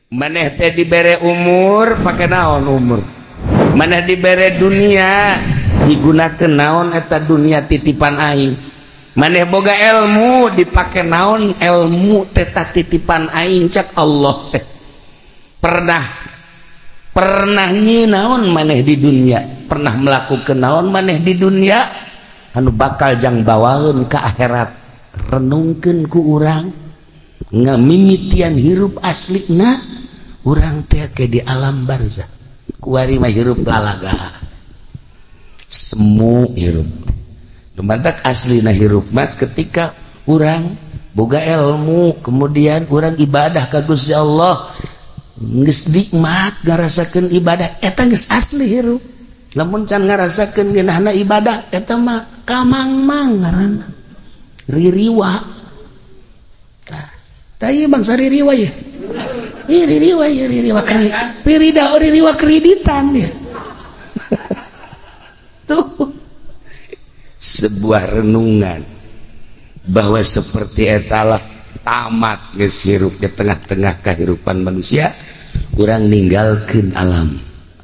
Maneh teh dibere umur pake naon umur. Maneh dibere dunia digunakeun naon eta dunia titipan aing. Maneh boga ilmu dipake naon ilmu teh titipan aing cak Allah teh. Pernah naon maneh di dunia, pernah melakukan naon maneh di dunia anu bakal jang bawaeun ka akhirat. Renungkeun ku urang ngamimitian hirup aslina urang teh ke di alam barzah. Kuari mah hirup lalaga semu hirup. Lumantak aslina hirup mah ketika urang boga ilmu kemudian urang ibadah ka Gusti Allah geus nikmat ngarasakeun ibadah eta geus asli hirup. Lamun can ngarasakeun ngeunahna ibadah eta mah kamangmang ngaranna ririwa. Tah tah ieu bangsa ririwa ye. Ih ririwa ye ririwa kredit ririwa kreditan ya. Tuh sebuah renungan bahwa seperti etalah tamat geus hirup di tengah-tengah kehidupan manusia. Urang ninggalkeun alam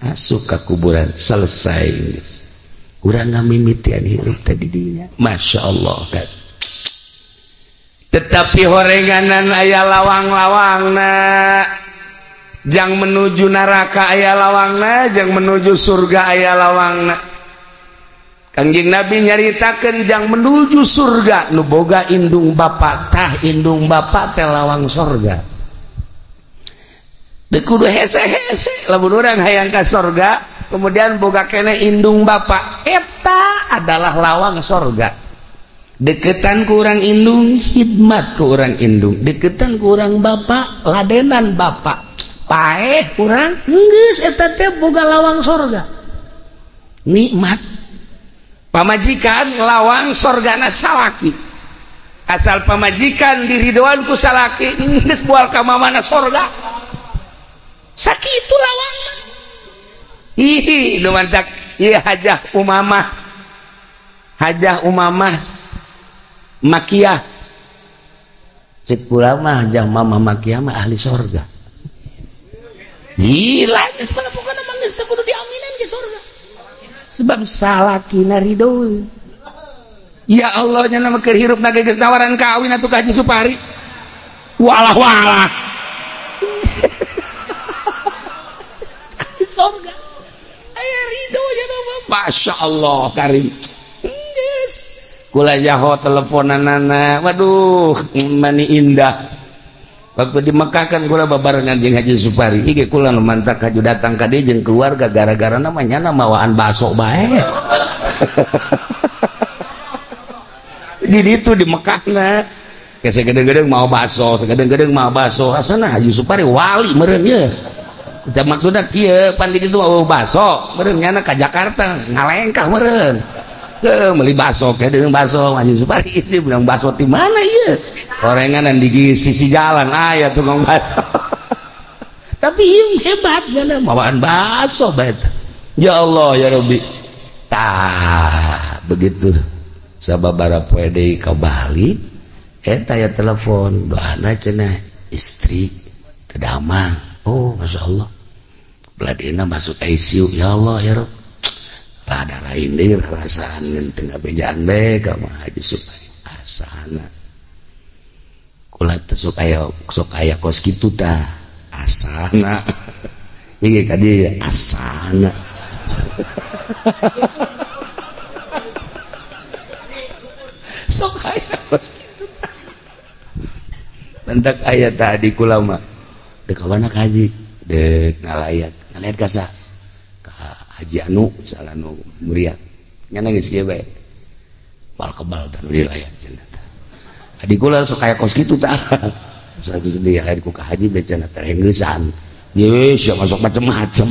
asup ka kuburan selesai geus. Urang ngamimitian hirup teh di dinya. Masya Allah kan. Tetapi horenganan aya lawang-lawangna jang menuju neraka aya lawangna, jang menuju surga aya lawangna. Kangjeng Nabi nyaritakeun jang menuju surga nu boga indung bapak tah indung bapak teh lawang sorga. Teu kudu hese-hese lamun urang hayang ka sorga kemudian boga keneh indung bapak eta adalah lawang sorga. Deketan ku urang indung khidmat ku urang indung, deketan ku urang bapak ladenan bapak paeh urang geus eta teh boga lawang sorga. Nikmat pamajikan lawang sorgana salaki, asal pamajikan diridoan ku salaki geus bual ka mamana sorga. Sakitu lawang. Ih nu mantak ieu Hajah Umamah, Hajah Umamah Makiyah. Cek kula mah Hajah Mamah Makiyah mah ahli sorga. Gila geus pokona mah geus teu kudu diaminan ke sorga. Sebab salakina ridho. Ya Allah nya nama keur hirup na geus nawaran kawin atuh ka Haji Supari. Walah walah. Sorga. Aya ridho nya nama. Masya Allah karim. Geus. Kula jaho teleponanana. Waduh, mani indah. Waktu di Mekah kan kula babarengan jeung Haji Supari. Ieu kula nu mantak haju datang ka dieu jeung keluarga gara-gara namanya mawaan bakso bae. Di ditu di Mekahna. Ke sagedeng-gedeng mau bakso, sagedeng-gedeng mau bakso. Asana Haji Supari wali meureun ye. Tah maksudna kieu, pan di ditu mau bakso, meureun nyana ka Jakarta ngalengkah meureun. Heuh meuli bakso, kedeung bakso Haji Supari sih bilang bakso ti mana ieu? Orenganan di sisi jalan aya tukang bakso. Tapi ieu hebat gana mawaan bakso bae. Ya Allah ya Rabbi. Tah begitu sababaraha poe deui ka Bali eta ya telepon doana cenah istri teu damang. Oh Masya Allah. Beladina masuk ICU ya Allah ya Rabb. Rada lain deui rasaan teu ngabejaan bae ka Haji Supari asana. Kula teh sok aya kos kitu tah asana. Ieu ka dieu asana. Sok aya kos kitu tah. Bentak aya tadi kula mah. Dek ka mana ka haji? Dek ngalayat. Ngalayat ka saha? Ka Haji Anu, salah nu muriat. Nya geus kieu bae. Bal kebal tah nu dilayat cenah. Adik kula sok aya kos kitu tah. Satu sedih lain ku ka haji bae cenah terengeusan. Ye sia masuk macem-macem.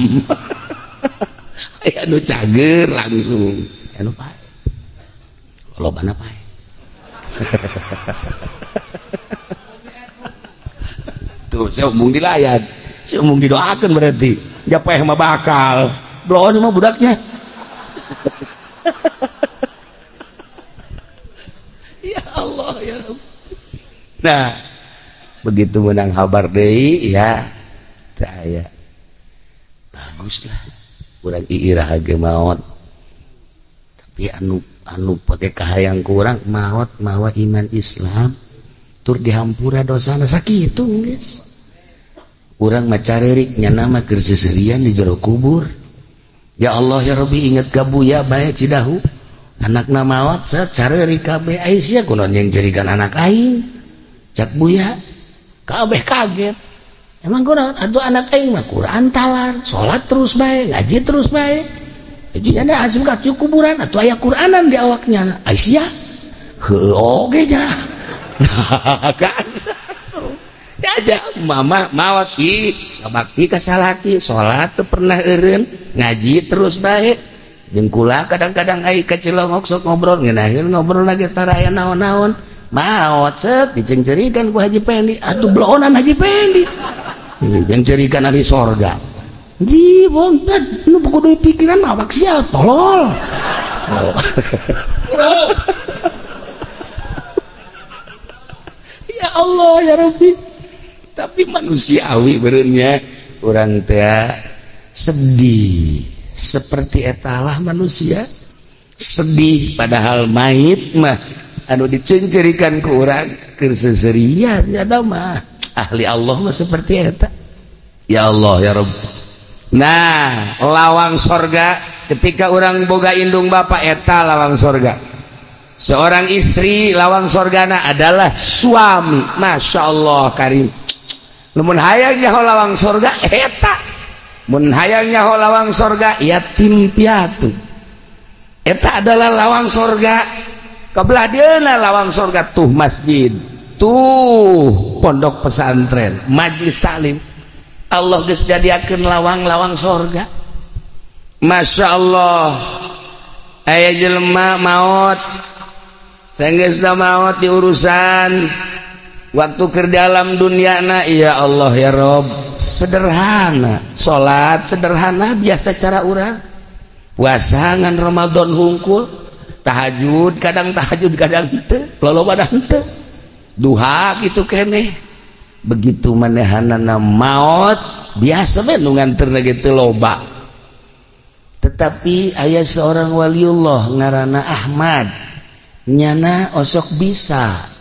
Aya nu cager langsung. Aya nu pae. Lobana pae. Tuh saya umung dilayat. Saya umung didoakeun berarti. Ja paeh mah bakal. Bloon mah budaknya. Ya Allah ya Rabb. Nah, begitu menang kabar deui ya. Teu aya. Bagus lah urang iirah ge maot. Tapi anu pake kahayang ku urang maot mawa iman Islam tur dihampura dosana sakitu geus. Urang mah carerik nyana mah keur seserian di jero kubur. Ya Allah ya Rabbi inget ka Buya bae Cidahu. Anakna maot carerik kabeh ai sia kunaon yang jerikan anak aing. Cak Buya kabeh kaget. Emang kunaon atuh anak aing mah Quran talar, salat terus bae, ngaji terus bae. Jadi ada asup ka kuburan atuh aya Quranan di awaknya. Ai sia heueuh oge nya. Kan aja mama maot ih bakti ka salaki salat teu pernah eureun ngaji terus bae jeung kula kadang-kadang ai ka Cilongok sok ngobrol ngeunaheun ngobrol lagi tara aya naon-naon maot set dicengcerikan ku Haji Pendi atuh blohonan Haji Pendi jeung cerikan ahli sorga di bontet nu kudu pikiran awak sia tolol. Ya Allah ya Rabbi. Tapi manusiawi beureunya urang teh sedih seperti etalah manusia sedih padahal mayit mah anu dicencerikan ku urang keur seserian nya mah ahli Allah mah seperti eta. Ya Allah ya Rabb. Nah lawang sorga ketika urang boga indung bapak eta lawang sorga. Seorang istri lawang sorgana adalah suami. Masya Allah karim. Mun hayang nyaho lawang sorga eta, mun hayang nyaho lawang sorga yatim piatu eta adalah lawang sorga. Kebelah dieuna lawang sorga tuh masjid, tuh pondok pesantren, majlis taklim. Allah geus jadiakeun lawang-lawang sorga. Masya Allah aya jelema maot, sanggeusna maot diurusan waktu ke dalam dunia na ya Allah ya Rob sederhana salat sederhana biasa cara urang puasa ngan Ramadan hungkul tahajud kadang henteu loloba henteu duha kitu keneh begitu manehanana maot biasa we nu nganterna ge teu loba. Tetapi aya seorang waliullah ngaranna Ahmad nyana osok bisa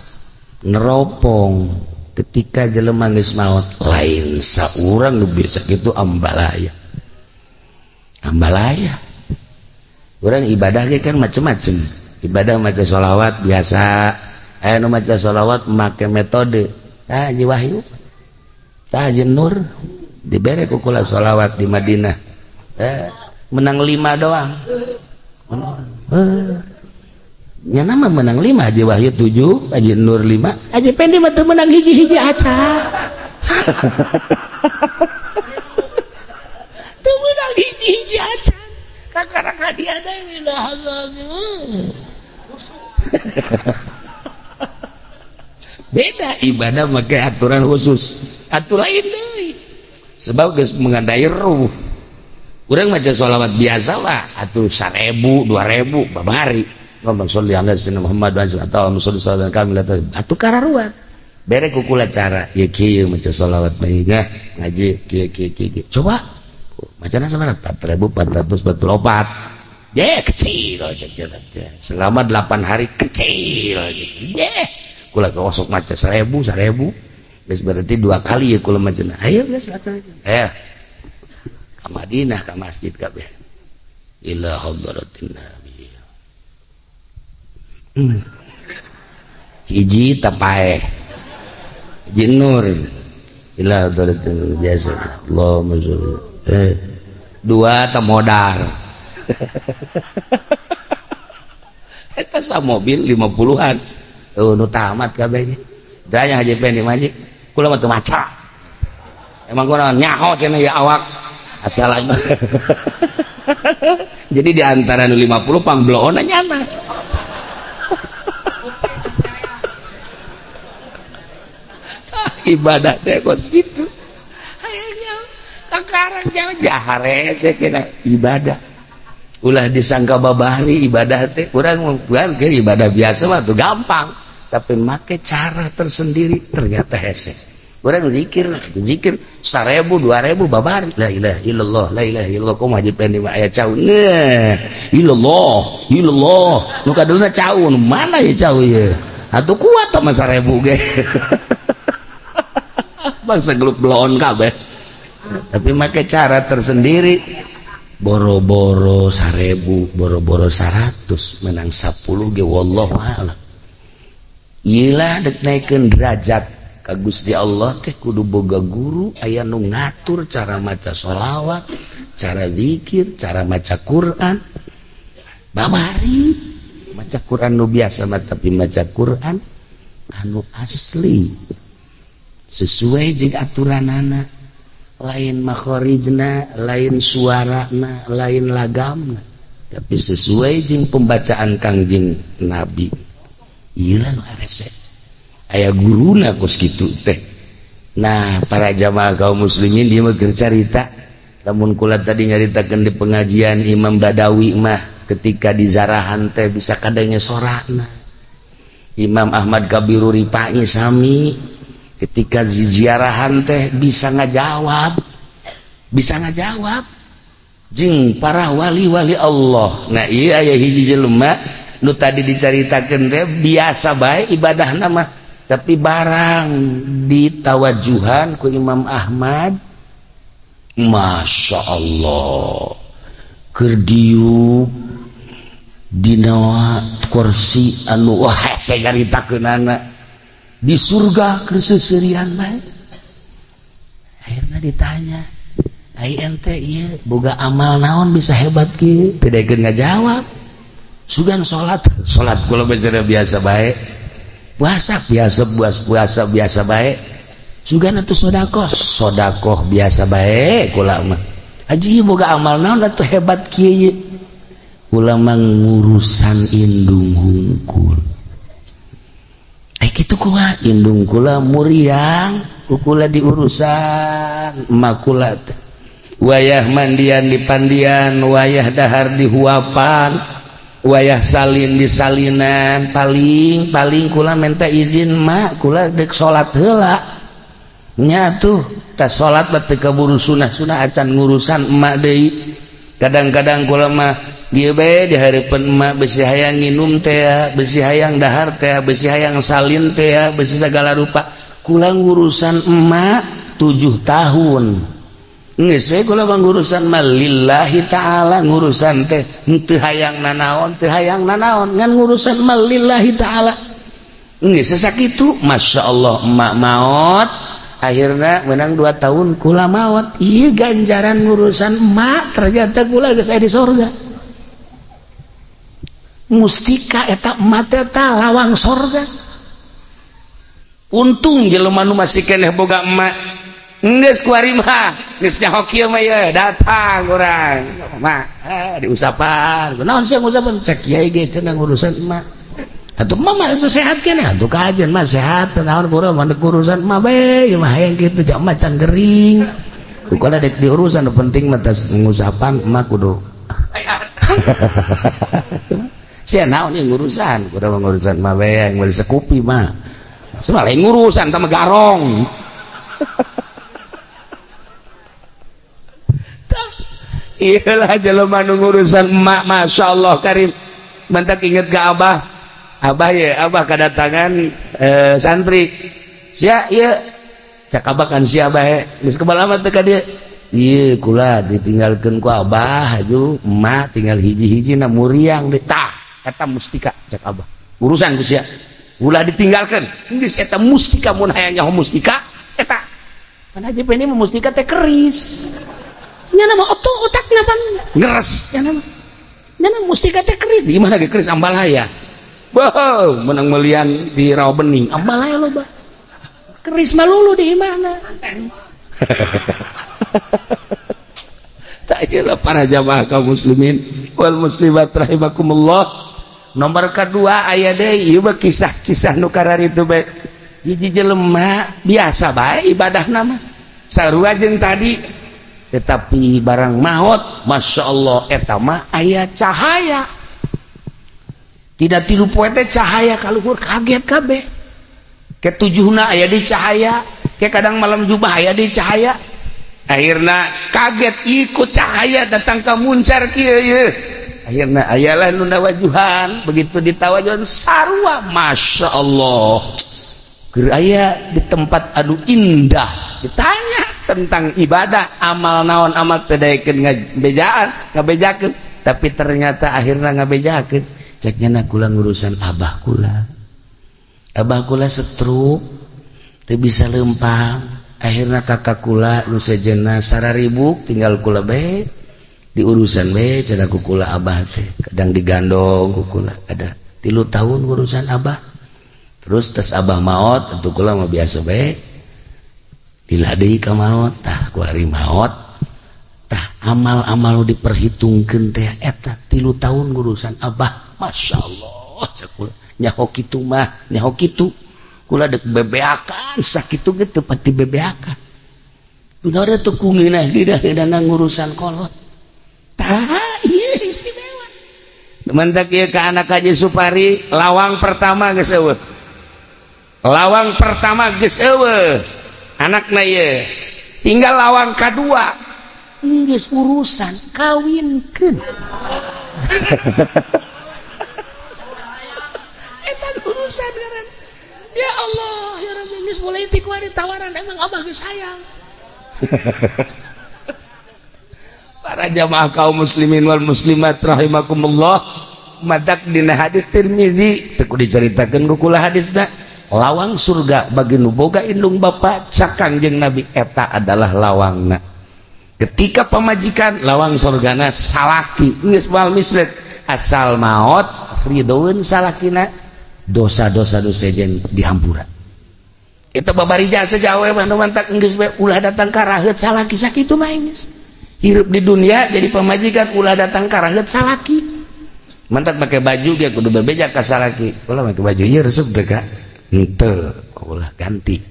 neropong ketika jelema geus maot lain saurang nu biasa kitu ambalaya. Ambalaya. Urang ibadah ge kan macem-macem. Ibadah maca sholawat biasa. Aya nu maca sholawat make metode. Tah Haji Wahyu. Tah Haji Nur dibere ku kula sholawat di Madinah. Menang 5 doang. Nya nama menang 5, Haji Wahyu 7, Haji Nur 5, Haji Pendi mah teu menang hiji-hiji aca. Teu menang hiji-hiji aca. Kakarang hadiah deui lah. Beda ibadah make aturan khusus. Atuh lain deui. Sebab geus mengandai ruh. Urang maca sholawat biasa lah atuh 1000, 2000 babari. Ngomong sholli ala sayyidina Muhammad wa ala alihi wasallam kamilatan atuh kararuan bere kukula cara ieu kieu maca sholawat bae ngaji kieu kieu kieu coba macana sabaraha 4444 ye kecil selama 8 hari kecil ye kula osok maca 1000 1000 geus berarti 2 kali ya kula macana ayo geus ka Madinah ka masjid kabeh ila hadratin nabi. Hiji tapae hiji nur ila hadratin biasa Allahumma sholli dua tamodar eta sa mobil 50-an nu tamat kabeh tanya Haji Pendi maji kula mah teu maca emang kula nyaho cenah ya awak asal. Jadi di antara nu 50 pangbloona nyana. Ibadah teh kos kitu. Hayang kakarang jangan jahare cenah ibadah. Ulah disangka babari ibadah teh urang mah ibadah biasa mah tuh gampang, tapi make cara tersendiri ternyata hese. Urang zikir zikir 1000 2000 babari la ilaha illallah la ilaha illallah kumaha Haji Pendi mah aya cau nah illallah illallah nu kadulna cau nu mana ya cau ieu atuh kuat mah 1000 ge bangsa geluk bloon kabeh tapi make cara tersendiri boro-boro 1000 boro-boro 100 menang 10 ge wallahu a'lam. Iyalah dek naikeun derajat ka Gusti Allah teh kudu boga guru aya nu ngatur cara maca sholawat, cara zikir, cara maca Quran. Babari maca Quran nu biasa mah tapi maca Quran anu asli sesuai jeung aturanana, lain makhorijna, lain suarana, lain lagamna, tapi sesuai jeung pembacaan Kangjeng Nabi. Ieu lah nu harese aya guruna kos kitu teh. Nah, para jamaah kaum muslimin dia mah keur carita. Lamun kula tadi nyaritakeun di pengajian Imam Badawi mah ketika di zarahan teh bisa kadangnya sorana. Imam Ahmad Kabiru Ripai sami ketika ziarahan teh bisa ngajawab. Bisa ngajawab jeung para wali-wali Allah. Nah, ieu aya hiji jelema nu tadi dicaritakeun teh biasa bae ibadahna mah, tapi barang ditawajuhan ku Imam Ahmad, Masya Allah, keur diuk dina kursi anu wah saya nyaritakeunana di surga keur seuseurian bae. Akhirna ditanya, ai ente ieu boga amal naon bisa hebat kieu? Teu daekeun ngajawab. Sugan salat, salat kula bicara biasa bae. Puasa biasa, puasa biasa bae. Sugan atuh sedekah, sedekah biasa bae kula mah. Haji boga amal naon atuh hebat kieu? Kula mah ngurusan indung hungkul. Ai kitu kumaha? Indung kula muriang, ku kula diurusan emak kula teh. Wayah mandian di pandian, wayah dahar di huapan, wayah salin di salinan, paling paling kula minta izin mak kula dek salat heula nya tuh ta salat mah teu kaburu sunah-sunah acan ngurusan emak deui. Kadang-kadang kula mah dieu bae di hareupeun emak besi hayang nginum teh, besi hayang dahar teh, besi hayang salin teh, besi sagala rupa. Kula ngurusan emak 7 tahun. Geus we kula mah ngurusan mah lillahi ta'ala, ngurusan teh henteu hayang nanaon, teu hayang nanaon, ngan ngurusan mah lillahi ta'ala. Geus sakitu, Masya Allah emak maot, akhirna menang 2 tahun kula maot. Ieu ganjaran ngurusan emak ternyata kula geus aya di sorga. Mustika eta emak teh lawang sorga. Untung jelema nu masih keneh boga emak. Geus kuari mah, geus nyaho kieu mah ye, datang urang. Mak, diusapan. Naon sih ngusapan? Cek kiai ge cenah ngurusan emak. Atuh emak mah sehat keneh, atuh kajen mah sehat, naon kurang mah urusan emak bae, ieu mah hayang kitu jak emak can gering. Kukala dek diurusan nu penting mah tas ngusapan emak kudu. Sia naon ieu ngurusan, kudu ngurusan emak bae yang meuli sekupi mah. Semua lain ngurusan tah garong. Iyalah jelema nu ngurusan emak, Masya Allah karim. Mantak inget ke abah, abah ya, abah kedatangan santri. Sia ieu cak abah kan sia bae, geus kebal amat teh ka dieu. Ieu kula ditinggalkeun ku abah aju emak tinggal hiji-hiji na muriang deui. Tah, eta mustika cak abah. Urusan ku sia. Ulah ditinggalkeun. Geus eta mustika mun hayang nyaho mustika eta. Pan Haji Pendi mah mustika teh keris. Nya nama oto otakna pan ngeres nya nama. Nya nama mustika teh keris di mana ge keris ambalaya. Boh, menang melian di Rawa Bening ambalaya loba. Keris mah lulu di mana? Tak iyalah para jamaah kaum muslimin wal muslimat rahimakumullah. Nomor kedua aya deui ieu mah kisah-kisah nu kararitu bae. Hiji jelema biasa bae ibadahna mah. Sarua jeung tadi. Tetapi barang maot, Masya Allah eta mah aya cahaya. Tidak tilu poe teh cahaya kaluhur kaget kabeh. Ketujuhna aya di cahaya, Kayak kadang malam jubah aya di cahaya. Akhirna kaget ikut cahaya datang ka muncar kieu ye. Akhirna ayalah nu nawajuhan, begitu ditawajuhan sarua Masya Allah. Keur aya di tempat anu indah, ditanya tentang ibadah, amal naon amal teu daekeun ngabejaan, ngabejakeun, tapi ternyata akhirna ngabejakeun. Cek nya kula ngurusan abah kula. Abah kula stroke, teu bisa lempang. Akhirna kakak kula nu sejenna sararibuk tinggal kula bae diurusan bae cenah ku kula abah teh, kadang digandong ku kula, ada 3 tahun ngurusan abah. Terus tes abah maot atuh kula mah biasa bae lila deui ka maot tah ku ari maot tah amal-amal nu diperhitungkeun teh eta 3 tahun ngurusan abah. Masya Allah cek kula nyaho kitu mah nyaho kitu kula dek bebeakan sakitu ge teu pati bebeakan kunaon teu ku ngeunah-ngeunah ngurusan kolot tah ieu istimewa. Mantak ieu ka anak Haji Supari lawang pertama geus eueuh. Lawang pertama geus eueuh anakna ieu tinggal lawang kadua geus urusan kawinkeun. Eta urusan ngaran. Ya Allah ya Rabbi geus mulai ti kuari tawaran emang abah geus hayang. Para jamaah kaum muslimin wal muslimat rahimakumullah, madak dina hadis Tirmizi teu kudu dicaritakeun ku kula hadisna. Lawang surga bagi nu boga indung bapa cak Kangjeng Nabi eta adalah lawangna. Ketika pamajikan lawang surgana salaki geus moal misrek asal maot ridhoeun salakina dosa-dosa nu sejen dihampura. Eta babari jasa jawe mah nu mantak geus we ulah datang ka raheut salaki sakitu mah geus. Hirup di dunia jadi pamajikan ulah datang ka raheut salaki. Mantak make baju ge kudu bebeja ka salaki. Ulah make baju ieu resep teh ka. Henteu, ulah ganti.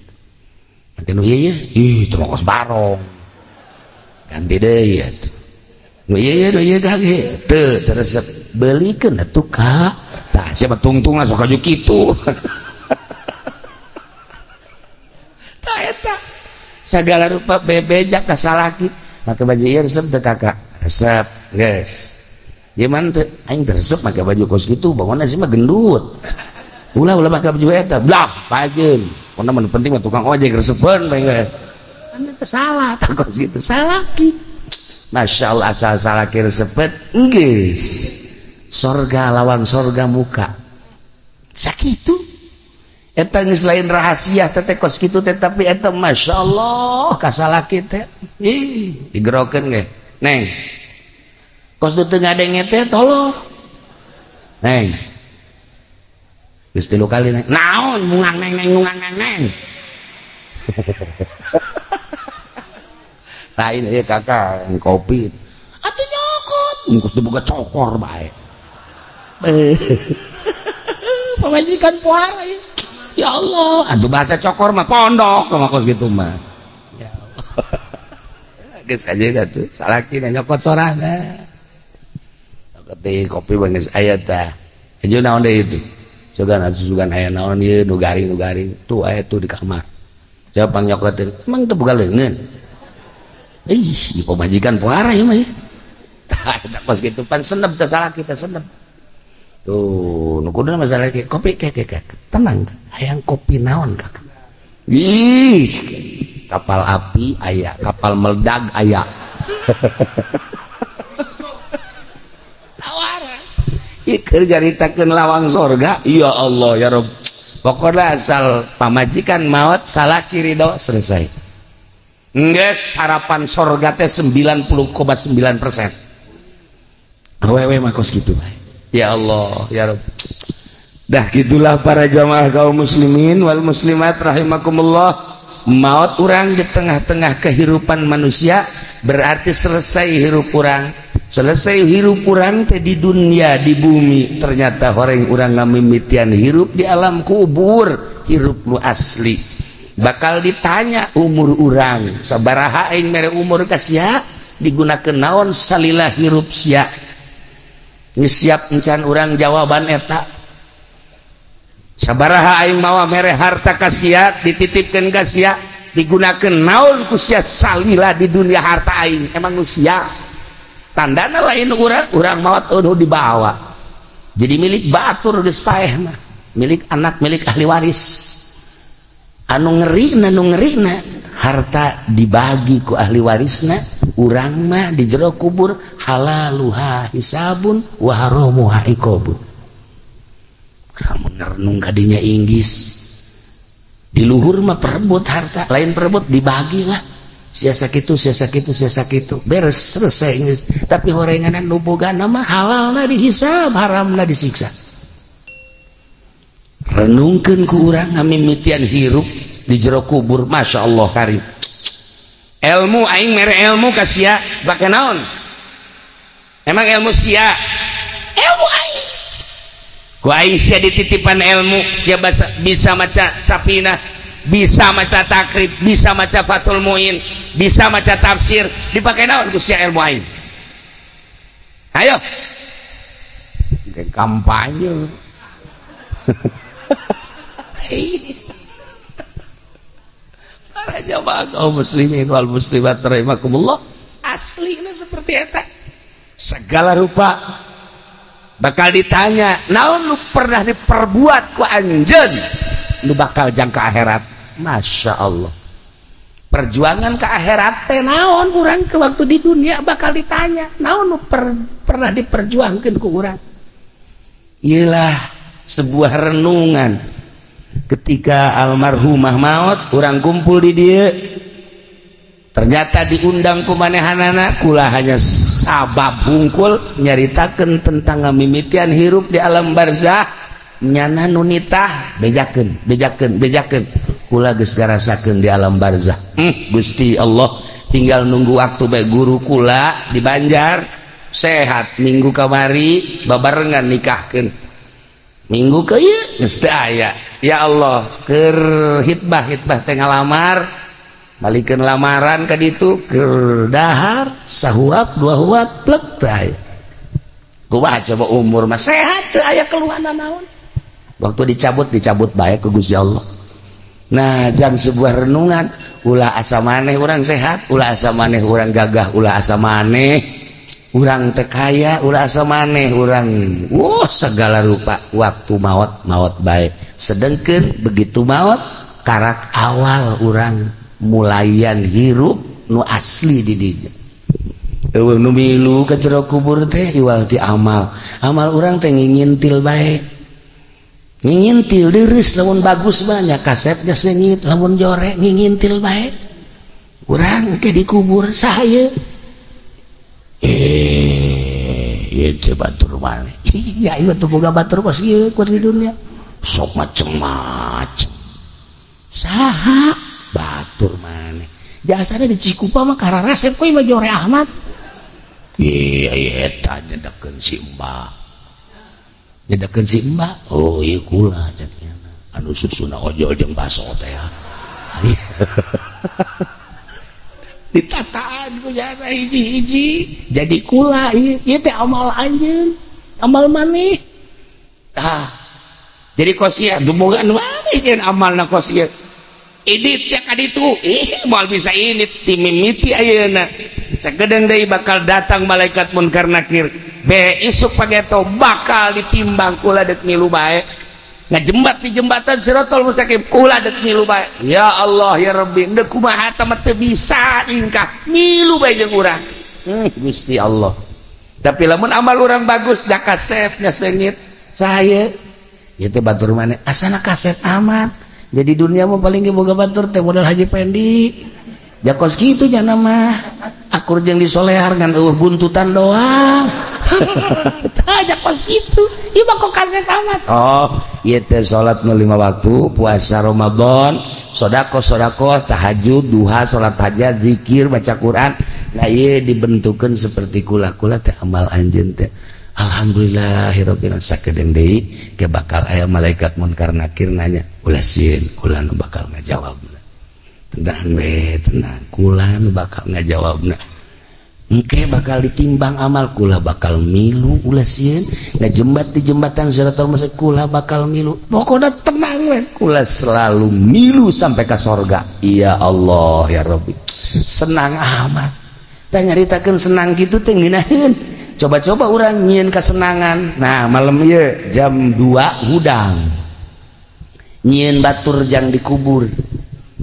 Nanti nu ieu ih teu kos barong. Ganti deui atuh. Nu ieu nu ieu kage teu resep beulikeun atuh ka. Tah sia mah tungtungna sok aju kitu. Tah eta sagala rupa bebeja ka salaki. Make baju ieu resep teu kakak? Resep, geus. Ieu mah teu aing teu resep make baju kos kitu, bangunna sih mah gendut. Ulah ulah make baju eta, blah pajeun. Pokona mah penting mah tukang ojek resepeun bae geus. Kan teu salah tah kos kitu, salaki. Masya Allah asal salaki resepet geus. Sorga lawang sorga muka. Sakitu. Eta geus lain rahasia teh kos kitu teh tapi eta Masya Allah ka salaki teh. Ih, digerokeun ge. Neng. Kos nu teu ngadenge teh tolong. Neng. Geus 3 kali neng. Naon mungang neng neng mungang neng neng. Lain ieu kakak kopi. Atuh nyokot. Geus diboga cokor bae. Pamajikan puara ya. Ya Allah, atuh bahasa cokor mah pondok mah kos kitu mah. Ya Allah. Geus aja atuh salaki nyokot sorangan. Nyokot deui kopi mah geus aya tah. Aja naon deui itu. Sugan atuh sugan aya naon ieu nu garing-garing tuh aya tuh di kamar. Siapa nyokotin? Emang teu boga leungeun. Ih, pamajikan puara ieu mah. Tah eta kos kitu pan senep teh salaki teh senep. Tuh, nu kuduna masalah ke kopi ke tenang, hayang kopi naon kakak. Ih, kapal api aya, kapal meledak aya. Tawaran. Ieu keur nyaritakeun lawang sorga, ya Allah ya Rabb. Pokoknya asal pamajikan maot salaki ridho selesai. Geus harapan sorga teh 90,9%. Awewe mah kos kitu bae. Ya Allah ya Rabb. Dah gitulah para jamaah kaum muslimin wal muslimat rahimakumullah. Maut urang di tengah-tengah kehidupan manusia berarti selesai hirup urang. Selesai hirup urang teh di dunia di bumi. Ternyata horeng urang ngamimitian hirup di alam kubur, hirup nu asli. Bakal ditanya umur urang, sabaraha aing mere umur ka sia, digunakeun naon salila hirup sia. Geus siap encan urang jawaban eta. Sabaraha aing mawa mere harta ka sia, dititipkeun ka sia, digunakeun naon ku sia salila di dunia harta aing emang nu sia tandana lain urang urang maot eueuh dibawa jadi milik batur geus paeh mah milik anak milik ahli waris anu ngerina harta dibagi ku ahli warisna urang mah di jero kubur halaluha hisabun wa haramuha iqabun. Lamun renung kadinya inggis di luhur mah perebut harta lain perebut dibagilah sia sakitu sia sakitu sia sakitu beres selesai geus. Tapi horenganan nu bogana mah halalna dihisab haramna disiksa. Renungkeun ku urang ngamimitian hirup di jero kubur Masya Allah karim ilmu aing mere ilmu ka sia bake naon emang ilmu sia ilmu aing ku aing sia dititipan ilmu sia bisa maca safinah bisa maca takrib bisa maca Fathul Muin bisa maca tafsir dipake naon ku sia ilmu aing ayo kampanye para jamaah kaum muslimin wal muslimat rahimakumullah aslinya seperti eta segala rupa bakal ditanya naon lu pernah diperbuat ku anjeun lu bakal jangka akhirat. Masya Allah perjuangan ke akhirat teh naon urang ke waktu di dunia bakal ditanya naon lu pernah diperjuangkeun ku urang. Iyalah sebuah renungan ketika almarhumah maut urang kumpul di dia ternyata diundang ku manehanana kula hanya sabab hungkul nyaritakeun tentang ngamimitian hirup di alam barzah nyana nu nitah bejakeun bejakeun bejakeun kula geus ngarasakeun di alam barzah. Gusti Allah tinggal nunggu waktu bae guru kula di Banjar sehat minggu kamari babarengan nikahkeun minggu ke ieu geus teu aya. Ya Allah keur hitbah hitbah teh ngalamar balikeun lamaran ka ditu keur dahar sahuap dua huap plek teu aya. Kumaha coba umur mah sehat teu aya keluhan naon waktu dicabut dicabut bae ku Gusti Allah. Nah jam sebuah renungan ulah asa maneh urang sehat ulah asa maneh urang gagah ulah asa maneh urang teu kaya ulah asa maneh urang wah segala rupa waktu maot maot bae. Sedengkeun begitu maot karak awal urang mulayan hirup nu asli di dinya eueuh nu milu ka jero kubur teh iwal ti amal amal urang teh ngingintil bae ngingintil deureuss lamun bagus mah nya kasep geus leungit lamun jore ngingintil bae urang ke dikubur saha ieu ieu teh batur maneh iya ieu teh boga batur kos ieu keur di dunia sok macem-macem saha batur maneh jasana di Cikupa mah kararasep koe mah jore Ahmad iya iya eta nyedekeun si Mbak nyedekeun si Mbak oh ieu kula cek nyana anu susuna ojol jeung baso teh ditataan ku jana hiji-hiji jadi kula ieu ieu teh amal anjeun amal maneh tah jadi kosia dumungan maneh jeung amalna kosia idit ya ka ditu ih moal bisa ini timimiti ayeuna sagedeung deui bakal datang malaikat munkar nakir be isuk pageto bakal ditimbang kula deuk milu bae ngajembat di jembatan Siratal Mustaqim kula deuk milu bae ya Allah ya Rabbi deuk kumaha teh mah teu bisa ingkah milu bae jeung urang. Gusti Allah tapi lamun amal urang bagus da kasepnya seungit saha ieu teh batur maneh asana kasep amat jadi dunia mah paling ge boga batur teh modal Haji Pendi jakos kitu nya mah akur jeung disolehar ngan eueuh buntutan doang tah jakos kitu ieu mah kok kasep amat. Oh ieu teh salat nu 5 waktu puasa Ramadan sedekah sedekah tahajud duha salat hajat zikir baca Quran nah ieu dibentukeun seperti kula-kula teh amal anjeun teh alhamdulillahirabbil alamin sakedeung deui ke bakal aya malaikat munkar nakir nanya ulah sieun kula nu bakal ngajawabna tenang we tenang kula nu bakal ngajawabna engke bakal ditimbang amal kula bakal milu ulah sieun ngajembat di jembatan Siratal Mustaqim kula bakal milu pokona tenang we kula selalu milu sampai ka sorga. Ya Allah ya Rabbi, senang amat. Tah nyaritakeun senang kitu teh ngeunaheun. Coba-coba urang nyieun kasenangan. Nah, malam ieu jam 2 hudang. Nyieun batur jang dikubur.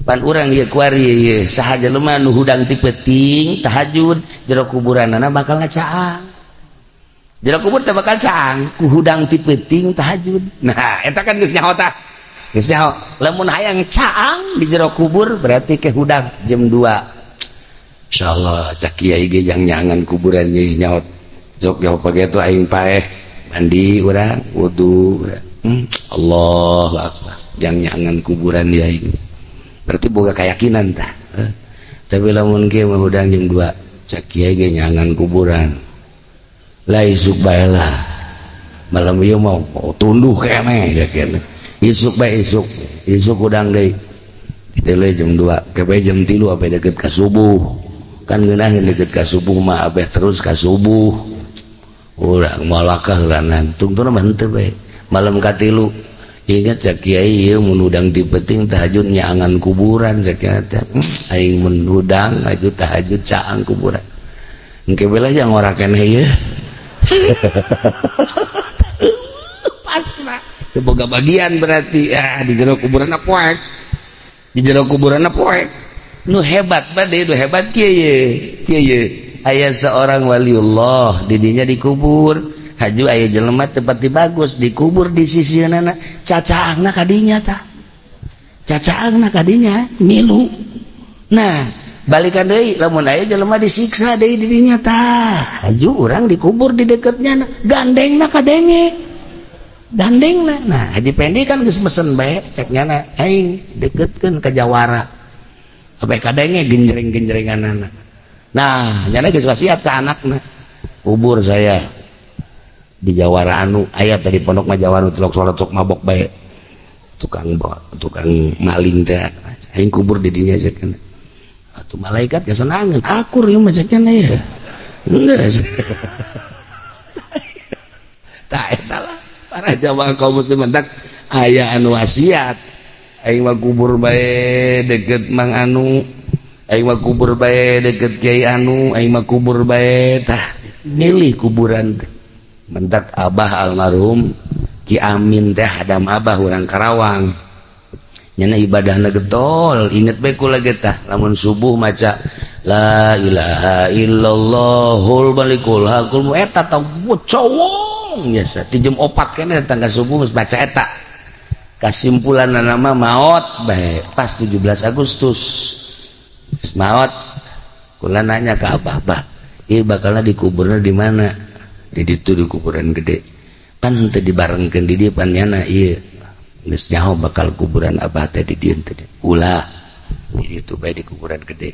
Pan urang ieu kuari ieu saha jelema nu hudang ti peuting tahajud jero kuburanana bakal ngacaang. Jero kubur teh bakal caang ku hudang ti peuting tahajud. Nah, eta kan geus nyaho tah. Geus nyaho. Lamun hayang caang di jero kubur berarti ke hudang jam 2. Insyaallah cak kiai ge jang nyangan kuburan ye nyaho. Sok jauh pageto aing paeh mandi urang wudu urang. Allahu akbar. Jang nyangan kuburan dia aing. Berarti boga keyakinan tah. Tapi lamun kieu mah hudang jam 2 cak kiai ge nyangan kuburan. Lah isuk bae lah. Malam ieu mah tunduh keneh cak kieu. Isuk bae isuk. Isuk hudang deui. Ditele jam 2, ke jam 3 abe deket ka subuh. Kan ngeunaheun deket ka subuh mah abeh terus ka subuh. Urang malakah heulanan tungtuna mah henteu bae. Malam katilu ingat cak kiai ieu mun hudang ti peuting tahajud nyaangan kuburan cak kiai teh. Aing mun hudang aju tahajud caang kuburan. Engke bae lah jang ora keneh ieu. Pas mah teu boga bagian berarti. Ah di jero kuburan poek. Di jero kuburan poek. Nu hebat bade nu hebat kieu ye. Kieu ye. Aya seorang waliullah didinya dikubur. Haju aya jelema teu pati bagus dikubur di sisieunana cacaangna kadinya tah. Cacaangna kadinya milu. Nah, balikan deui lamun aya jelema disiksa deui didinya tah. Haju urang dikubur di deketnya gandengna kadenge. Gandengna. Nah, Haji Pendi kan geus mesen bae cek nyana aing deketkeun ka jawara. Abeh kadenge genjreng-genjrenganana. Nah, nyana geus wasiat ka anakna. Kubur saya di jawara anu aya tadi pondok mah jawara tilok salat sok mabok bae. Tukang maling teh aing kubur di dinya cek. Atuh malaikat kesenangan akur ieu mah cek nya ya. Geus. Tah eta lah para jamaah kaum muslimin tak aya anu wasiat. Aing mah kubur bae deket Mang Anu, aing mah kubur bae deket Kiai Anu, aing mah kubur bae tah milih kuburan teh. Mentak abah almarhum Ki Amin teh hadam abah urang Karawang. Nyana ibadahna getol, inget bae kula ge tah lamun subuh maca la ilaha illallahul malikul hakul eta tah cowong biasa ti jam 4 keneh datang ka subuh geus maca eta. Kasimpulan nama maot bae pas 17 Agustus geus maot kula nanya ka abah, bah ieu bakalna dikuburna di mana? Di ditu di kuburan gede kan henteu dibarengkeun di dieu pan nyana ieu geus nyaho bakal kuburan abah teh di dieu teh ulah di ditu bae di kuburan gede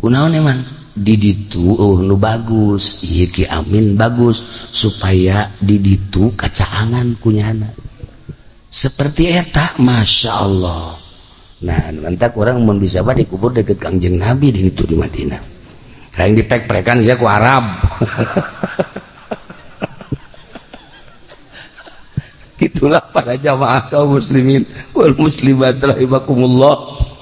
kunaon emang di ditu eueuh nu bagus ieu Ki Amin bagus supaya di ditu kacaangan ku nyana seperti eta masya Allah. Nah mantak orang mun bisa mah dikubur deket Kangjeng Nabi di ditu di Madinah hayang dipek-pekan sia ku Arab. Itulah para jamaah kaum muslimin wal muslimat rahimakumullah.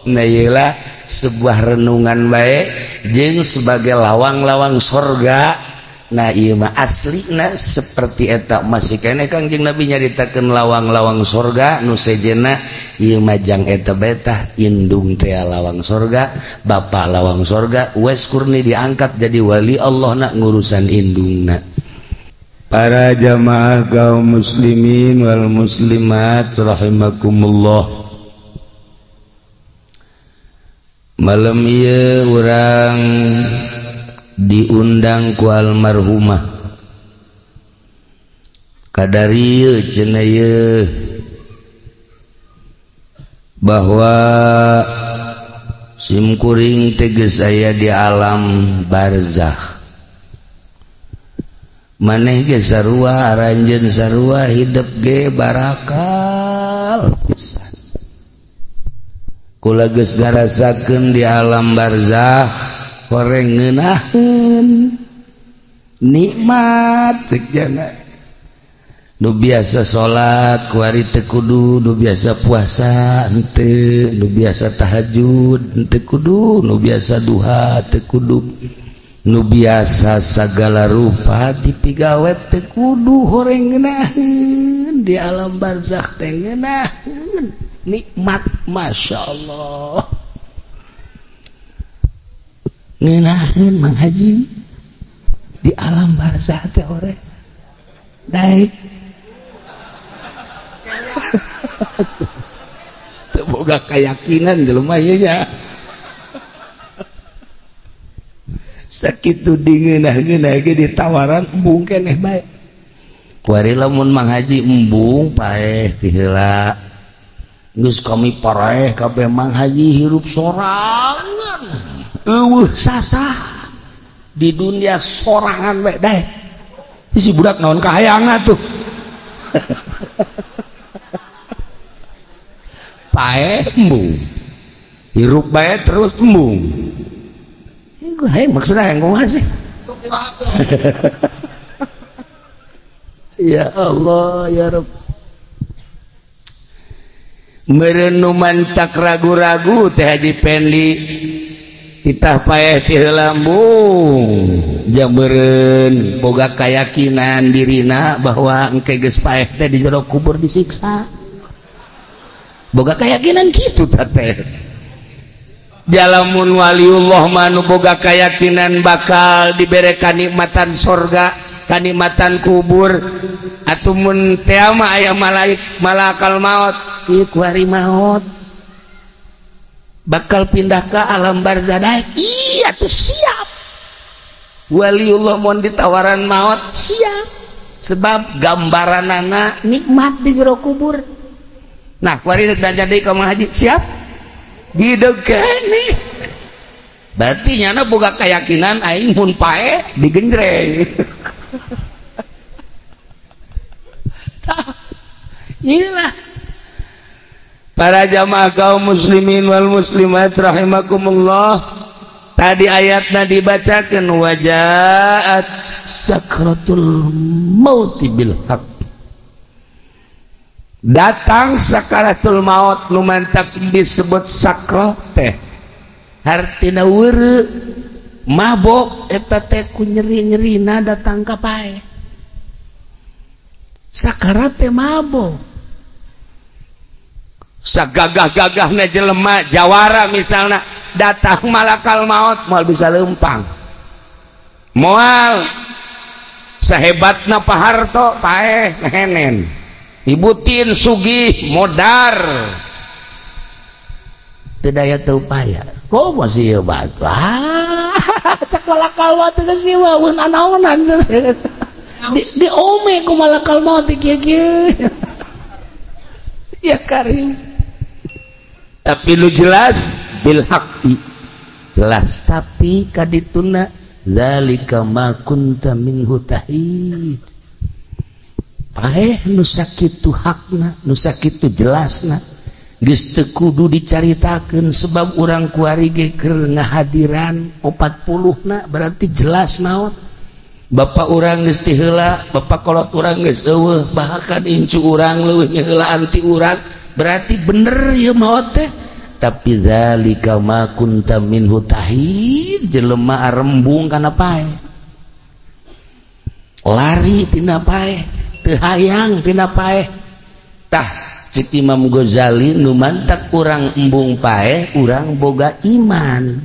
Nah iyalah sebuah renungan baik jeung sebagai lawang-lawang sorga. Nah ieu mah aslina seperti eta masih keneh Kangjeng Nabi nyaritakeun lawang-lawang sorga nu sejenna ieu mah jang eta bae tah indung teh lawang sorga, bapak lawang sorga, Uwais Qurni diangkat jadi wali Allah na ngurusan indungna. Para jamaah kaum muslimin wal muslimat rahimakumullah. Malam ieu urang diundang ku almarhumah kadari ieu cenah ieu bahwa simkuring teh geus aya di alam barzakh. Maneh ge sarua aranjeun sarua hidup ge barakal pisan. Kula geus ngarasakeun di alam barzakh horeng ngeunaheun nikmat cek jana. Nu biasa salat kuari teu kudu, nu biasa puasa henteu, nu biasa tahajud henteu kudu, nu biasa duha teu kudu, nu biasa sagala rupa dipigawe teu kudu, horeng ngeunaheun di alam barzakh teh ngeunaheun nikmat, masya Allah ngeunaheun Mang Haji di alam barzakh teh horeng daek. Teu boga keyakinan jelema ieu nya. Sakitu dingeunah-ngeunah ge ditawaran embung keneh bae. Kuari lamun Mang Haji embung paeh ti heula. Geus kami paraeh kabeh Mang Haji hirup sorangan. Eueuh sasah di dunia sorangan bae daek. Si budak naon kahayangna tuh. Pae embung hirup bae terus embung. Hei maksudnya yang kumaha sih? Ya Allah ya Rabb. Meureun nu mantak ragu-ragu teh Haji Pendi titah paeh ti heula embung. Jang meureun boga kayakinan dirina bahwa engke geus paeh teh di jero kubur disiksa. Boga keyakinan gitu teh. Jalamun waliullah manu boga keyakinan bakal dibere kanikmatan sorga, kanikmatan kubur. Atumun teh mah aya malaik malakal maut, ieu kuari maut. Bakal pindah ke alam barzah. Iya tuh siap. Waliullah mun ditawaran maut siap. Sebab gambaranana nikmat di jero kubur. Nah, kuari dan jadi ka Mang Haji siap? Didegeni. Berarti nyana boga keyakinan aing mun pae digenjreng. Tah. Inilah para jamaah kaum muslimin wal muslimat rahimakumullah. Tadi ayatna dibacakeun wajaat sakratul maut bil haqq. Datang sakaratul maut nu mantak disebut sakroh teh hartina weureu mabok eta teh ku nyeri-nyerina datang ka pae. Sakarat teh mabok. Sagagah-gagahna jelema jawara misalna datang malakal maut moal bisa leumpang. Moal sahebatna Pak Harto paeh ngehenen. Ibu Tin sugih modar teu daya teu upaya. Kok masih ieu batu? Ah, cek malakal maut geus ieu mah anaonan. Di ome ku malakal maut kieu-kieu. Ya karim. Tapi lu jelas bil haqqi. Jelas tapi kadituna zalika ma kunta minhu tahid. Paeh nu sakitu hakna, nu sakitu jelasna, geus teu kudu dicaritakeun sebab urang kuari ge keur ngahadiran 40 na berarti jelas maot. Bapak urang geus ti heula, bapak kolot urang geus eueuh, bahkan incu urang leuwih nyeulaan ti urang, berarti bener ieu maot teh. Tapi zalika ma kunta minhu tahid, jelema arembung kana paeh. Lari tina paeh. Hayang tina paeh. Tah cek Imam Ghazali nu mantak urang embung paeh urang boga iman,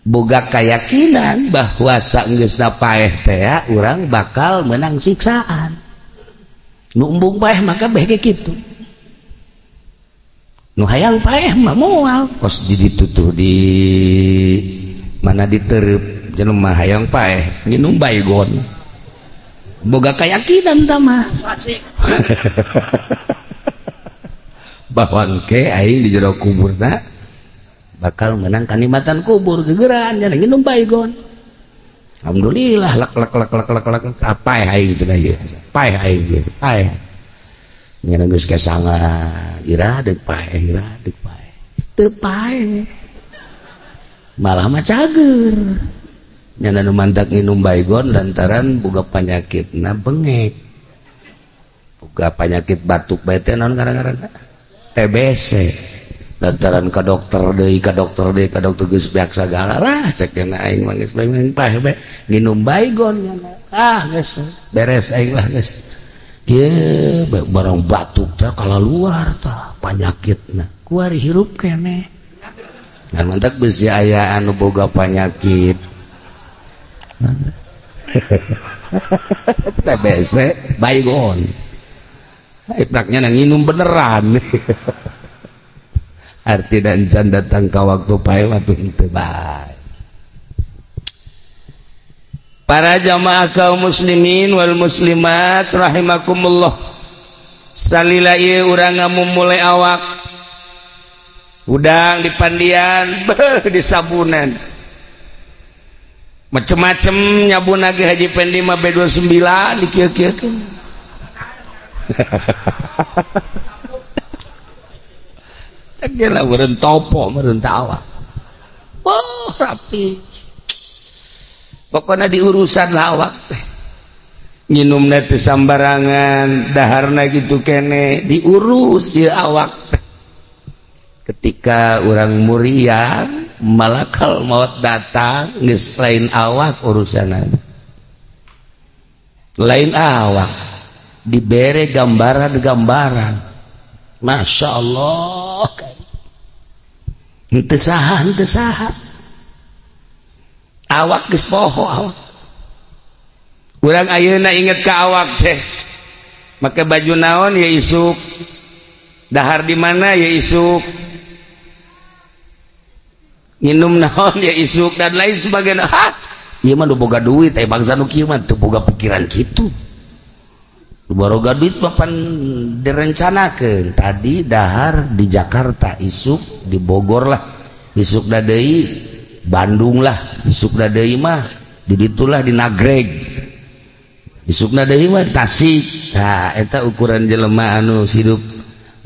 boga keyakinan bahwa saenggeusna paeh teh urang bakal menang siksaan. Nu embung paeh maka beh ge kitu. Nu hayang paeh mah moal kos di ditu tuh di mana ditereup jelema hayang paeh nginum baygon. Boga keyakinan tama bahwa engke aing di jero kuburna bakal menang kanikmatan kubur gegeran nya nginum baygon. Alhamdulillah lak lak lak lak lak lak apa aing cenah ieu paeh aing ieu paeh nya geus kasanga ira deuk paeh ira deuk paeh teu paeh malah mah cager. Nyana nu mantak nginum baygon lantaran boga panyakitna bengek. Ka penyakit batuk bae teh naon ngaran-ngaranna? TBC. Lantaran ka dokter deui, ka dokter deui, ka dokter geus beak sagala lah cek dena aing mah geus bae paeh bae nginum baygon ah geus beres aing lah geus. Ye barang batuk teh kalaluar tah panyakitna kuari hirup keneh. Ngan mantak beusi aya anu boga panyakit TBC baygon. Ipraknya nginum beneran. Arti dan can datang ke waktu pae waktu itu bae. Para jamaah kaum muslimin wal muslimat rahimakumullah. Salila ieu urang ngamumule awak. Udang dipandian, beuh disabunan. Macem-macem nyabun lagi Haji Pendi mah B29 dikieu-kieukeun. Cek lah meureun topo meureun teh awak. Wah, rapi. Pokona diurusan lah awak teh. Nginumna teu sambarangan, daharna kitu kene diurus ieu awak teh. Ketika urang muriang, malakal maut datang, geus lain awak urusanna. Lain awak dibere gambaran-gambaran. Masya Allah, henteu saha, henteu saha. Awak geus poho awak. Urang ayeuna inget ka awak teh. Make baju naon ya isuk. Dahar di mana ya isuk. Nginum naon ya isuk dan lain sebagainya. Hah, ieu mah nu boga duit, bangsa nu kieu mah teu boga pikiran kitu. Baroga duit papan direncanakeun tadi dahar di Jakarta isuk di Bogor lah isuk deui Bandung lah isuk deui mah di ditulah di Nagreg isukna deui mah Tasik. Nah eta ukuran jelema anu hidup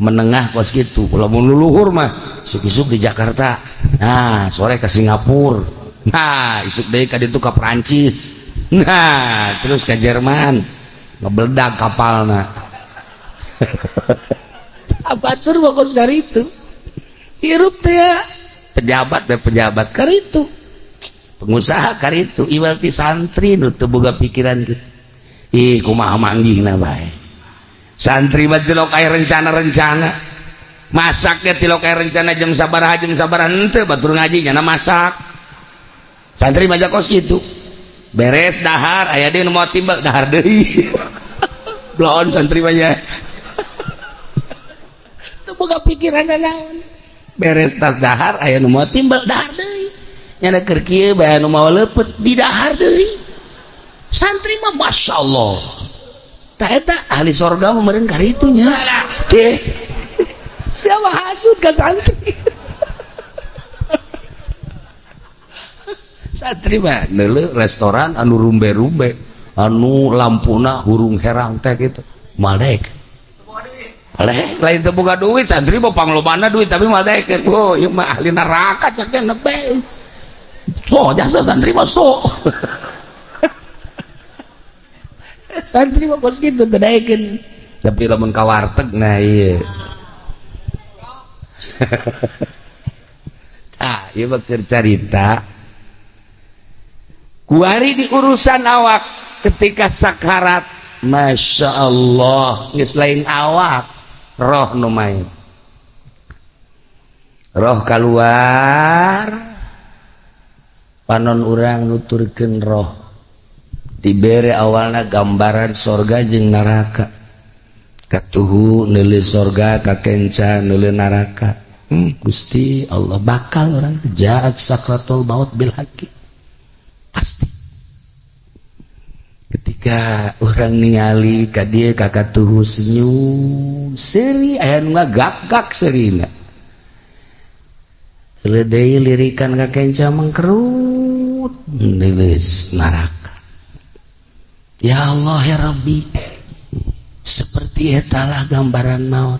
menengah kos kitu. Lamun luluhur mah isuk-isuk di Jakarta, nah sore ke Singapura, nah isuk deui ka ditu ka Perancis, nah terus ke Jerman ngebeledak kapalna. Abatur pokok dari itu hirup teh pejabat teh pejabat kar itu pengusaha kar itu iwal ti santri nu teu boga pikiran kitu. Ih kumaha manggihna bae santri mah tilok aya rencana-rencana masaknya tilok aya rencana jam sabaraha henteu batur ngaji nyana masak santri mah kos kitu beres dahar aya deui nu moal timbal dahar deui. Bloon santri mah nya teu boga pikiran naon beres tas dahar aya nu moal timbal dahar deui nyana keur kieu bae anu mawa leupeut di dahar deui santri mah masyaallah tah eta ahli sorga mah meureun karitu nya deh siapa hasud ka santri. Santri mah neuleuh restoran anu rumbe-rumbe anu lampuna hurung herang teh gitu malek malek lain teu boga duit santri mah panglobana duit tapi malek oh ieu mah ahli neraka cek teh nepe so jasa santri mah so. Santri mah kos kitu teu daekeun tapi lamun ka warteg nah ieu. Tah ieu mah keur carita kuari di urusan awak ketika sakarat Masya Allah geus lain awak roh nu main roh keluar panon urang nuturkeun roh dibere awalna gambaran sorga jeung neraka katuhu neuleuh sorga kakenca neuleuh neraka. Gusti Allah bakal orang jaat sakratul maut bil haqi pasti. Ketika orang ningali ka dieu ka katuhu senyum seuri aya nu ngagak-gak seurina deui lirikan ka kenca mengkerut neuleus neraka. Ya Allah ya Rabbi, seperti etalah gambaran maut.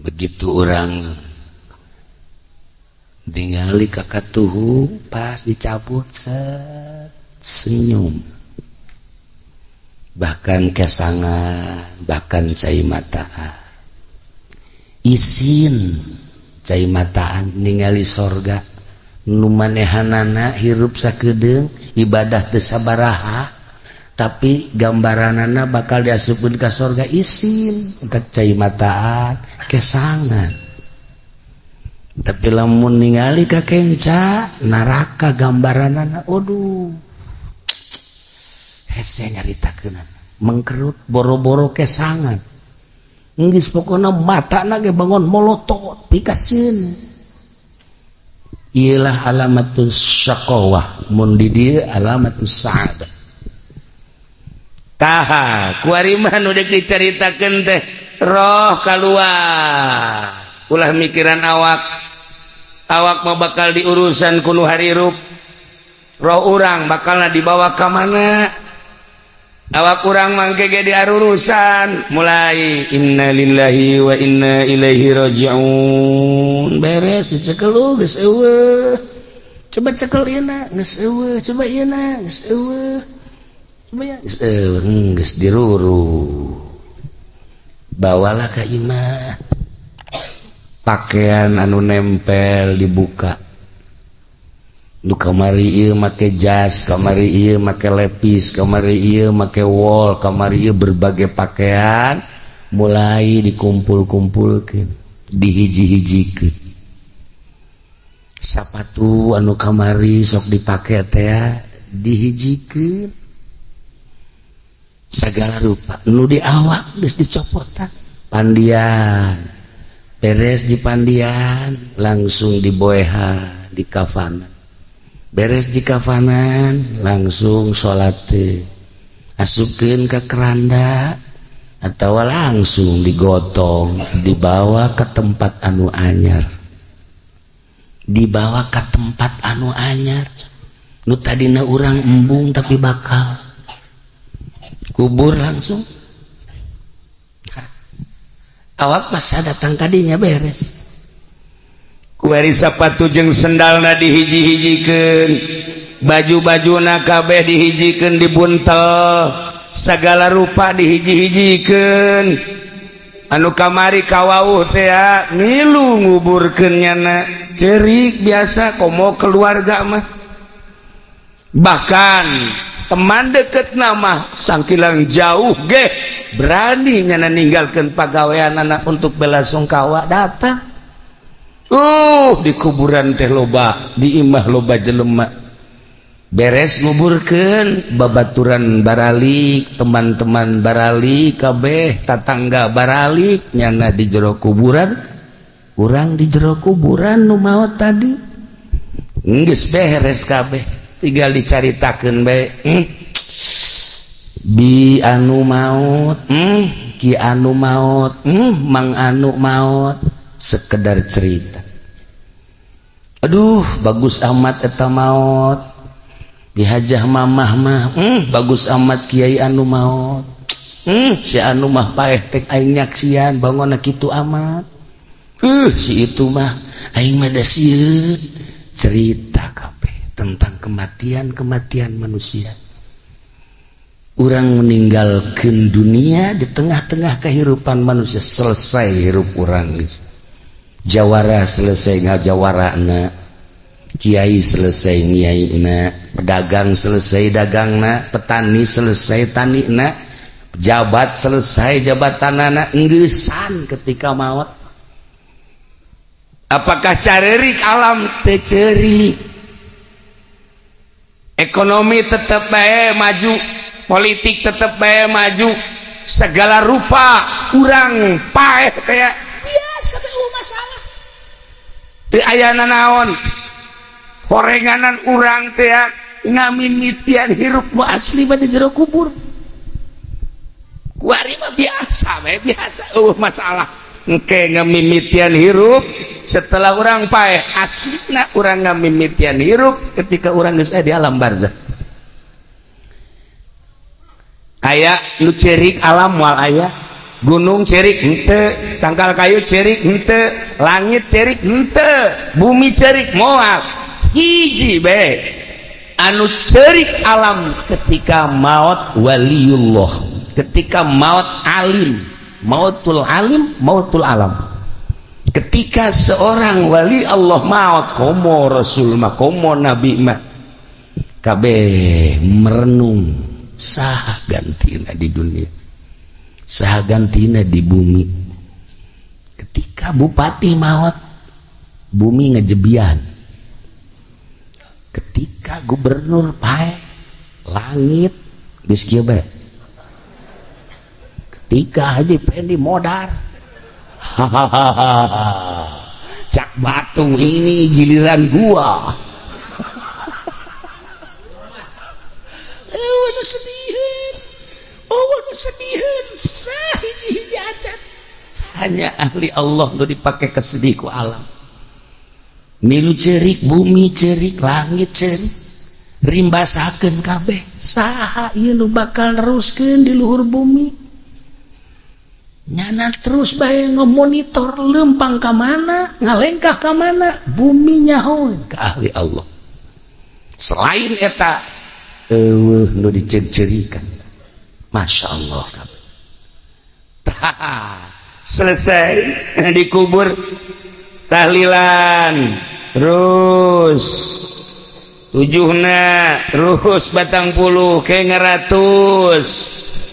Begitu orang ningali ka katuhu pas dicabut set senyum. Bahkan kesangan, bahkan cai mataan. Isin cai mataan ningali sorga nu manehanana hirup sakedeung ibadah teu sabaraha tapi gambaranana bakal diasupkeun ka sorga isin entak cai mataan kesangan. Tapi lamun ningali ka kenca neraka gambaranana aduh hese nyaritakeunana mengkerut boro-boro kesangan. Geus pokona matana ge bangun molotot pikaseun. Iyalah alamatus syaqawah mun di dieu alamatus sa'adah. Tah kuari mah nu deuk dicaritakeun teh roh kaluar ulah mikiran awak. Awak mah bakal diurusan ku nu harirup. Roh urang bakalna dibawa ka mana? Awak urang mangke ge diarurusan mulai innalillahi wa inna ilaihi rajiun. Beres dicekel geus eueuh. Coba cekel ieu na geus eueuh, coba ieu na geus eueuh. Coba ya geus eueuh, geus diruru. Bawalah ka imah. Pakaian anu nempel dibuka. Nu kamari ieu make jas, kamari ieu make lepis, kamari ieu make wol, kamari ieu berbagai pakaian mulai dikumpul-kumpulkeun, dihiji-hijikeun. Sapatu anu kamari sok dipake teh dihijikeun. Sagala rupa nu di awak geus dicopotan. Pandian beres di pandian langsung diboehan di kafanan. Beres di kafanan langsung salat asupkeun ka keranda atau langsung digotong dibawa ke tempat anu anyar. Dibawa ke tempat anu anyar nu tadina urang embung tapi bakal kubur langsung. Awak masa datang kadinya beres. Kuari sapatu jeung sendalna dihiji-hijikeun, baju-bajuna kabeh dihijikeun dibuntel, sagala rupa dihiji-hijikeun. Anu kamari kawauh teh ngilu nguburkeun nyana, cerik biasa komo keluarga mah. Bahkan teman deket nama sangkilang jauh ge berani nyana ninggalkeun pagaweanana untuk belasungkawa datang. Di kuburan teh loba, di imah loba jelema. Beres nguburkeun babaturan baralik, teman-teman baralik kabeh, tatangga baralik nyana di jero kuburan. Urang di jero kuburan nu maot tadi. Geus beres kabeh, tinggal dicaritakeun bae. Bi anu maot, ki anu maot, mang anu maot. Sekedar cerita. Aduh bagus amat eta maot. Dihajah mamah mah, bagus amat kiai anu maot. Si anu mah paeh tek aing nyaksian bangunna kitu amat. Si itu mah aing mah da sieun. Cerita kabeh tentang kematian-kematian manusia. Urang meninggalkan dunia di tengah-tengah kehidupan manusia, selesai hirup urang. Jawara selesai ngajawarana, kiai selesai ngiaina, pedagang selesai dagangna, petani selesai tanina, pejabat selesai jabatanana, enggesan ketika maot. Apakah carerik alam teh ceurik? Ekonomi tetep bae maju, politik tetep bae maju, segala rupa urang paeh kayak biasa bae masalah. Teu aya nanaon horenganan urang teh ngamimitian hirup nu asli mah di jero kubur. Kuari mah biasa bae, biasa eueuh masalah. Engke ngamimitian hirup setelah urang paeh, aslina urang ngamimitian hirup ketika urang geus aya di alam barzah. Aya nu cerik alam moal aya, gunung cerik henteu, tangkal kayu cerik henteu, langit cerik henteu, bumi cerik moal. Hiji bae. Anu cerik alam ketika maut waliullah, ketika maut alim, mautul alim, mautul alam. Ketika seorang wali Allah maut, komo rasul mah, komo nabi mah, kabeh merenung saha gantina di dunia, saha gantina di bumi. Ketika bupati maut, bumi ngejebian. Ketika gubernur pae, langit geus kieu bae. Ketika Haji Pendi modar, hahaha, cak batung ini giliran gua. Oh, sedihan, oh, sedihan, hiji-hiji acan. Hanya ahli Allah nu dipake kesedih ku alam. Milu cerik, bumi cerik, langit cerik, rimbasakeun kabeh. Saha ieu nu bakal neruskeun di luhur bumi? Nyana terus bae ngomonitor lempang ka mana, ngalengkah ka mana, bumi nyahoeun ka ahli Allah. Selain eta eueuh nu diceuk-ceurikan. Masya Allah kabeh. Tah, selesai dikubur, tahlilan terus tujuhna terus batang puluh ke ngeratus,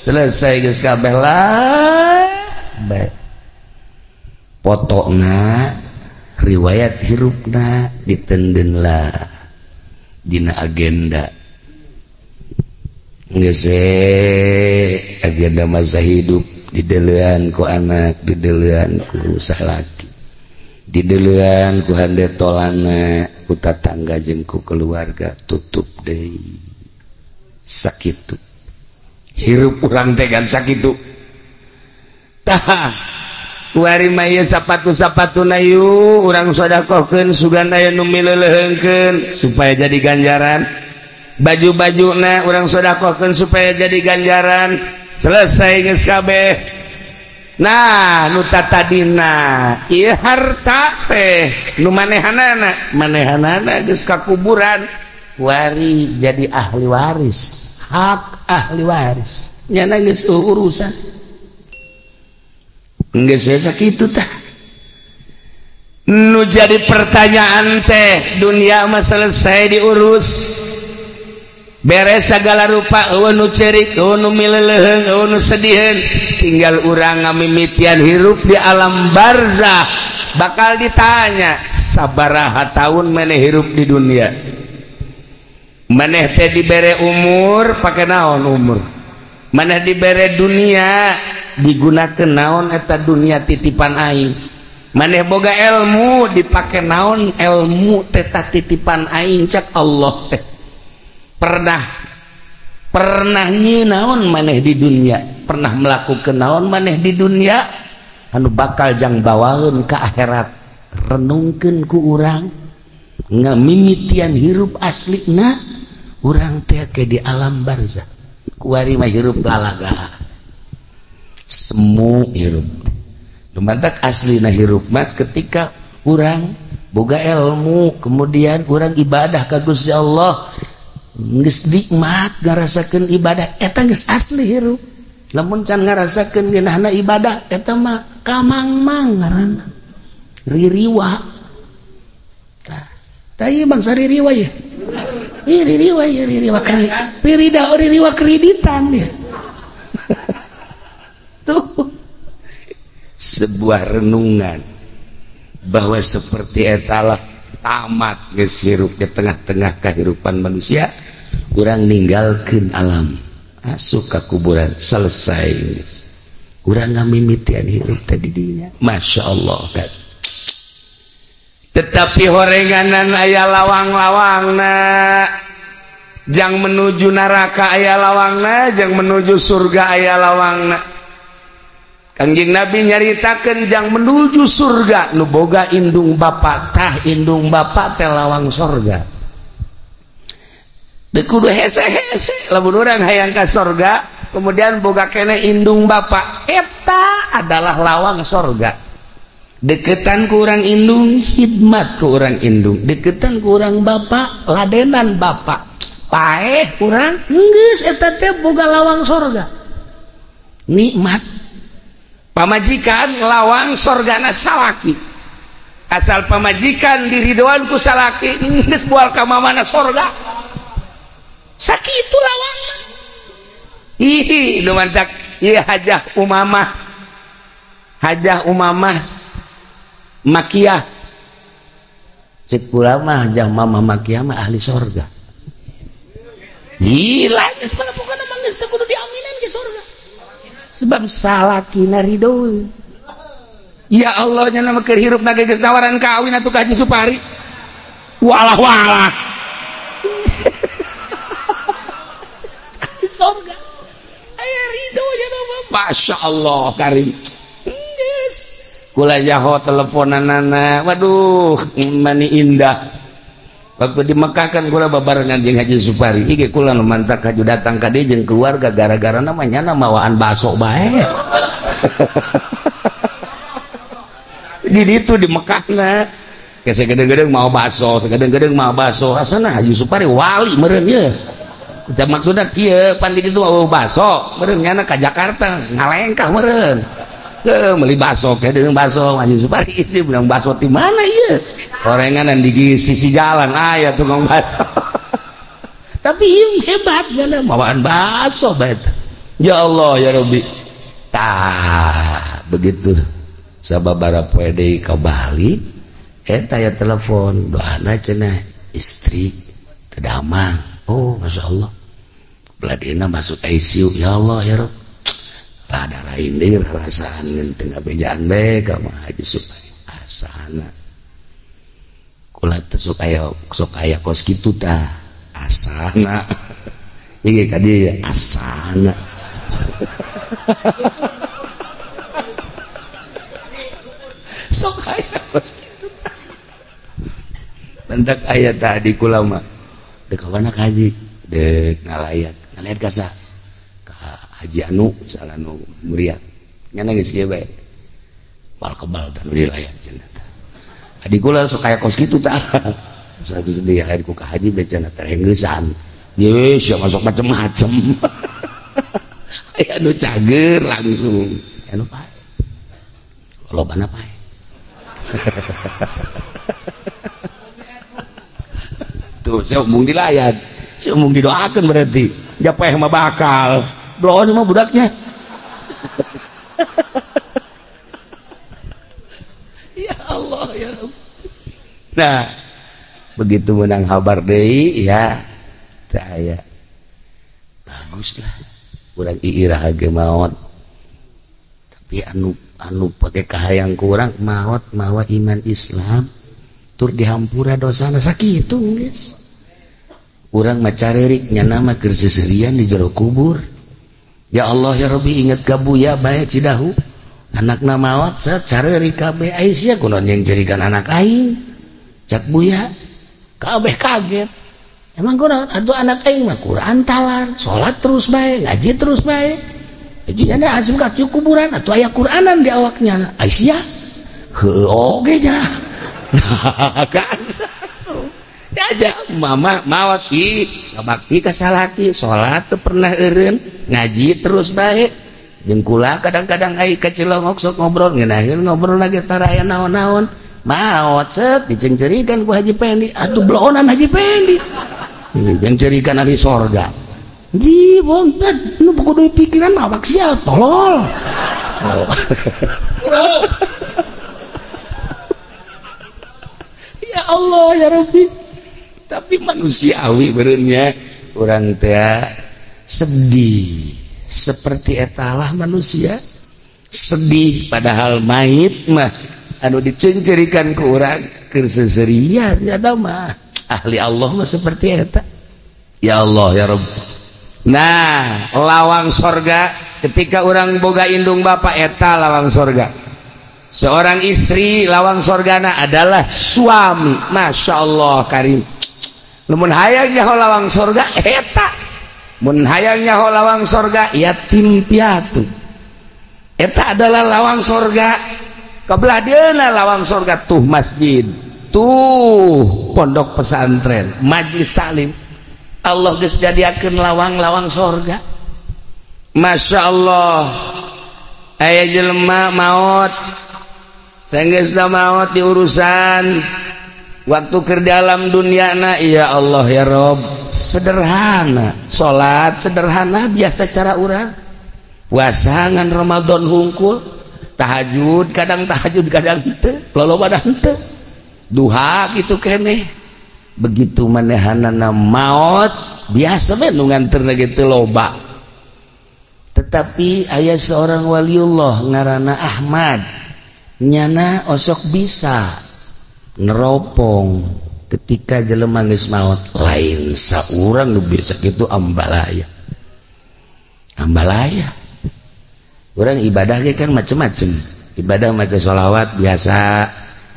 selesai geus kabeh lah. Baik. Potokna riwayat hirupna ditenden lah dina agenda geus agenda masa hidup didelean ku anak, didelean ku salaki, didelean ku hande tolana, ku tatangga jeung ku keluarga, tutup deui sakitu hirup urang teh kan sakitu. Tah kuari mah ieu sapatu-sapatuna yu urang sedekahkeun sugan aya nu mileuleheungkeun supaya jadi ganjaran, baju-bajuna urang sedekahkeun supaya jadi ganjaran, selesai geus kabeh. Nah nu tatadina ieu harta teh nu manehanana, manehanana geus ka kuburan, kuari jadi ahli waris, hak ahli waris nyana geus urusan geus sakitu tah. Nu jadi pertanyaan teh dunia mah selesai diurus, beres segala rupa, eueuh nu cerik, eueuh nu mileleuheung, eueuh nu sediheun, tinggal urang ngamimitian hirup di alam barzah. Bakal ditanya sabaraha tahun maneh hirup di dunia, maneh teh dibere umur pake naon umur, maneh dibere dunia digunakeun naon eta dunia titipan aing, maneh boga ilmu dipake naon ilmu teh titipan aing. Cak Allah teh pernah naon maneh di dunia, pernah melakukan naon maneh di dunia anu bakal jang bawaeun ka akhirat. Renungkeun ku urang ngamimitian hirup aslina urang teh ke di alam barzah. Kuari mah hirup lalaga semu hirup. Lumantak aslina hirup mah ketika urang boga ilmu, kemudian urang ibadah ka Gusti Allah, geus nikmat ngarasakeun ibadah eta geus asli hirup. Lamun can ngarasakeun ngeunahna ibadah eta mah kamangmang ngaranna, ririwa. Tah tah ieu bangsa ririwa ye. Ih ririwa ye, ririwa ririda, ririwa kreditan ya. Tuh sebuah renungan bahwa seperti etalah tamat geus hirup di tengah-tengah kehidupan manusia, urang ninggalkeun alam, asup ka kuburan, selesai. Urang ngamimitian hirup teh di dinya. Masya Allah kan. Tetapi horenganan aya lawang-lawangna, jang menuju neraka aya lawangna, jang menuju surga aya lawangna. Kangjeng Nabi nyaritakeun jang menuju surga nu boga indung bapak, tah indung bapak teh lawang sorga. Teu kudu hese-hese lamun urang hayang ka sorga kemudian boga keneh indung bapak, eta adalah lawang sorga. Deketan ku urang indung, khidmat ku urang indung, deketan ku urang bapak, ladenan bapak. Paeh urang geus eta teh boga lawang sorga. Nikmat. Pamajikan lawang sorgana salaki. Asal pamajikan diridoan ku salaki geus bual ka mamana sorga. Sakitu lawang. Ih, nu mantak ieu Hajah Umamah. Hajah Umamah Makiyah. Cek kula mah Hajah Mamah Makiyah mah ahli sorga. Gila, geus pokona mah geus teu kudu diaminan ke sorga. Sebab salakina ridho. Ya Allah nya nama keur hirup na geus nawaran kawin atuh ka Haji Supari. Walah walah. Ahli sorga. Aya ridho nya nama. Masya Allah karim. Geus. Kula jaho teleponanana. Waduh, mani indah. Waktu di Mekah kan kula babarengan jeung Haji Supari. Ieu kula nu mantak haju datang ka dieu jeung keluarga gara-gara namanya mawaan baso bae. Di ditu di Mekahna. Ke sagedeng-gedeng mau baso, sagedeng-gedeng mau baso. Asana Haji Supari wali meureun ieu. Tah maksudna kieu, pan di ditu mau baso, meureun nyana ka Jakarta ngalengkah meureun. Heuh, meuli baso, kedeung baso Haji Supari sih bilang baso di mana ieu? Orengan di sisi jalan aya tukang baso. Tapi ieu hebat nyana mawaan baso bae. Ya Allah ya Rabbi. Tah begitu sababara poe deui ka Bali eta ya telepon doana cenah istri teu damang. Oh Masya Allah. Beladina masuk ICU ya Allah ya Rabb. Rada lain deui rasaan teu ngabejaan bae ka Haji Supari asana. Kula teh sok aya kos kitu tah asana. Ieu ka dieu asana. Sok aya kos kitu tah. Mendak aya tadi kula mah. Dek ka mana ka haji? Dek ngalayat. Ngalayat ka saha? Ka Haji Anu, salah nu muriat. Nyana geus kieu bae. Bal kebal tah nu dilayat cenah. Adik kula sok aya kos kitu tah. Satu sedih lain ku ka haji bae cenah terengeusan. Ye, sia masuk macem-macem. Aya nu cager langsung. Aya nu pae. Lobana pae. Tuh, saya umung dilayat. Saya umung didoakeun berarti. Ja paeh mah bakal. Bloon mah budaknya. Ya Allah ya Rabb. Nah, begitu menang kabar deui ya teu aya. Baguslah urang iirah ge maot. Tapi anu pake kahayang ku urang maot mawa iman Islam tur dihampura dosana sakitu geus. Urang mah carerik nyana mah keur seuseurian di jero kubur. Ya Allah ya Rabbi inget ka Buya bae Cidahu. Anakna maot carerik kabeh ai sia kunaon yang jerikan anak aing. Cak Buya kabeh kaget. Emang kunaon atuh anak aing mah Quran talar, salat terus bae, ngaji terus bae. Jadi ada asup ka kuburan atuh aya Quranan di awaknya. Ai sia heueuh oge nya. Kan. Aja mama maot ih ngabakti ka salaki, salat teu pernah eureun, ngaji terus bae. Jeung kula kadang-kadang ai ka Cilongok sok ngobrol ngeunaheun ngobrol lagi tara aya naon-naon. Maot set dicengcerikan ku Haji Pendi, atuh bloonan Haji Pendi. Jeung cerikan ahli sorga. Ji bontet nu kudu pikiran awak sia tolol. Ya Allah ya Rabbi. Tapi manusiawi beureunya urang teh sedih. Seperti etalah manusia sedih padahal mayit mah anu dicencerikan ku urang keur seuseurian nya mah ahli Allah mah seperti eta. Ya Allah ya Rabb. Nah, lawang sorga ketika orang boga indung bapak eta lawang sorga. Seorang istri lawang sorgana adalah suami. Masya Allah karim. Lamun hayang nyaho lawang sorga eta. Mun hayang nyaho lawang sorga yatim piatu. Eta adalah lawang sorga. Kebelah dieuna lawang sorga tuh masjid, tuh pondok pesantren, majlis taklim. Allah geus jadiakeun lawang-lawang sorga. Masya Allah, aya jelema maot, sanggeusna maot diurusan waktu keur dalam duniana, ya Allah ya Rob, sederhana, salat sederhana biasa cara urang, puasa ngan Ramadan hungkul, tahajud kadang henteu, loloba henteu, duha kitu keneh. Begitu manehanana maot biasa we nu nganterna ge teu loba. Tetapi aya seorang waliullah ngaranna Ahmad, nyana osok bisa neropong ketika jelema geus maot. Lain saurang nu bisa kitu ambalaya. Ambalaya. Urang ibadah ge kan macem-macem. Ibadah maca sholawat biasa.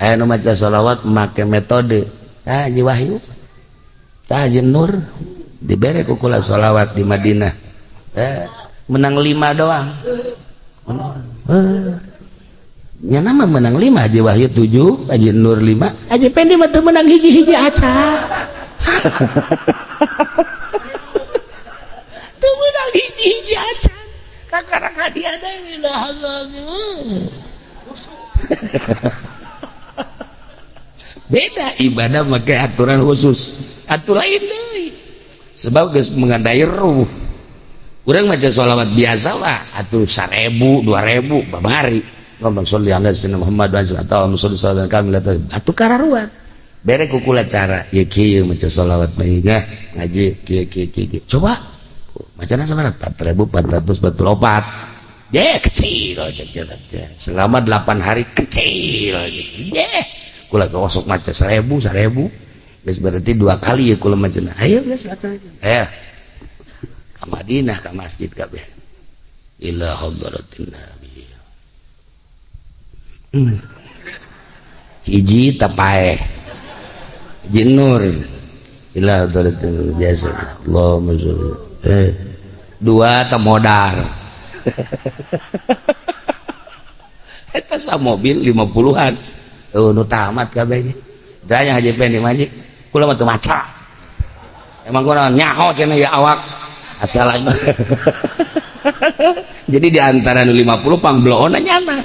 Aya nu maca sholawat make metode. Tah Haji Wahyu, tah Haji Nur dibere ku kula sholawat di Madinah. Menang 5 doang. Nya nama menang 5, Haji Wahyu 7, Haji Nur 5, Haji Pendi mah teu menang hiji-hiji aca. Teu menang hiji-hiji aca. Kakara hadiah deui lah. Beda ibadah make aturan khusus. Atuh lain deui. Sebab geus mengadai ruh. Urang maca sholawat biasa lah, atuh 1000, 2000 babari. Allahumma sholli ala sayyidina Muhammad wa ala alihi wa sahbihi. Atuh kararuan. Bere ku kula cara, ieu kieu maca sholawat bae ngaji kieu kieu kieu. Coba macana sabaraha? 4444. Ye kecil selama 8 hari kecil. Ye kula osok maca 1000 1000. Geus berarti 2 kali ya kula macana. Ayo geus laksanakeun. Ayo. Ka Madinah ka masjid kabeh. Ila hadratin nabi. Hiji tapae. Hiji nur. Ila hadratin biasa. Allahumma sholli. 2 tamodar. Eta sa mobil 50-an. Nu tamat kabeh. Tanya Haji Pendi Haji, kula mah teu maca. Emang kula nyaho cenah ya awak. Asal aja. Jadi di antara nu 50 pangbloona nyana.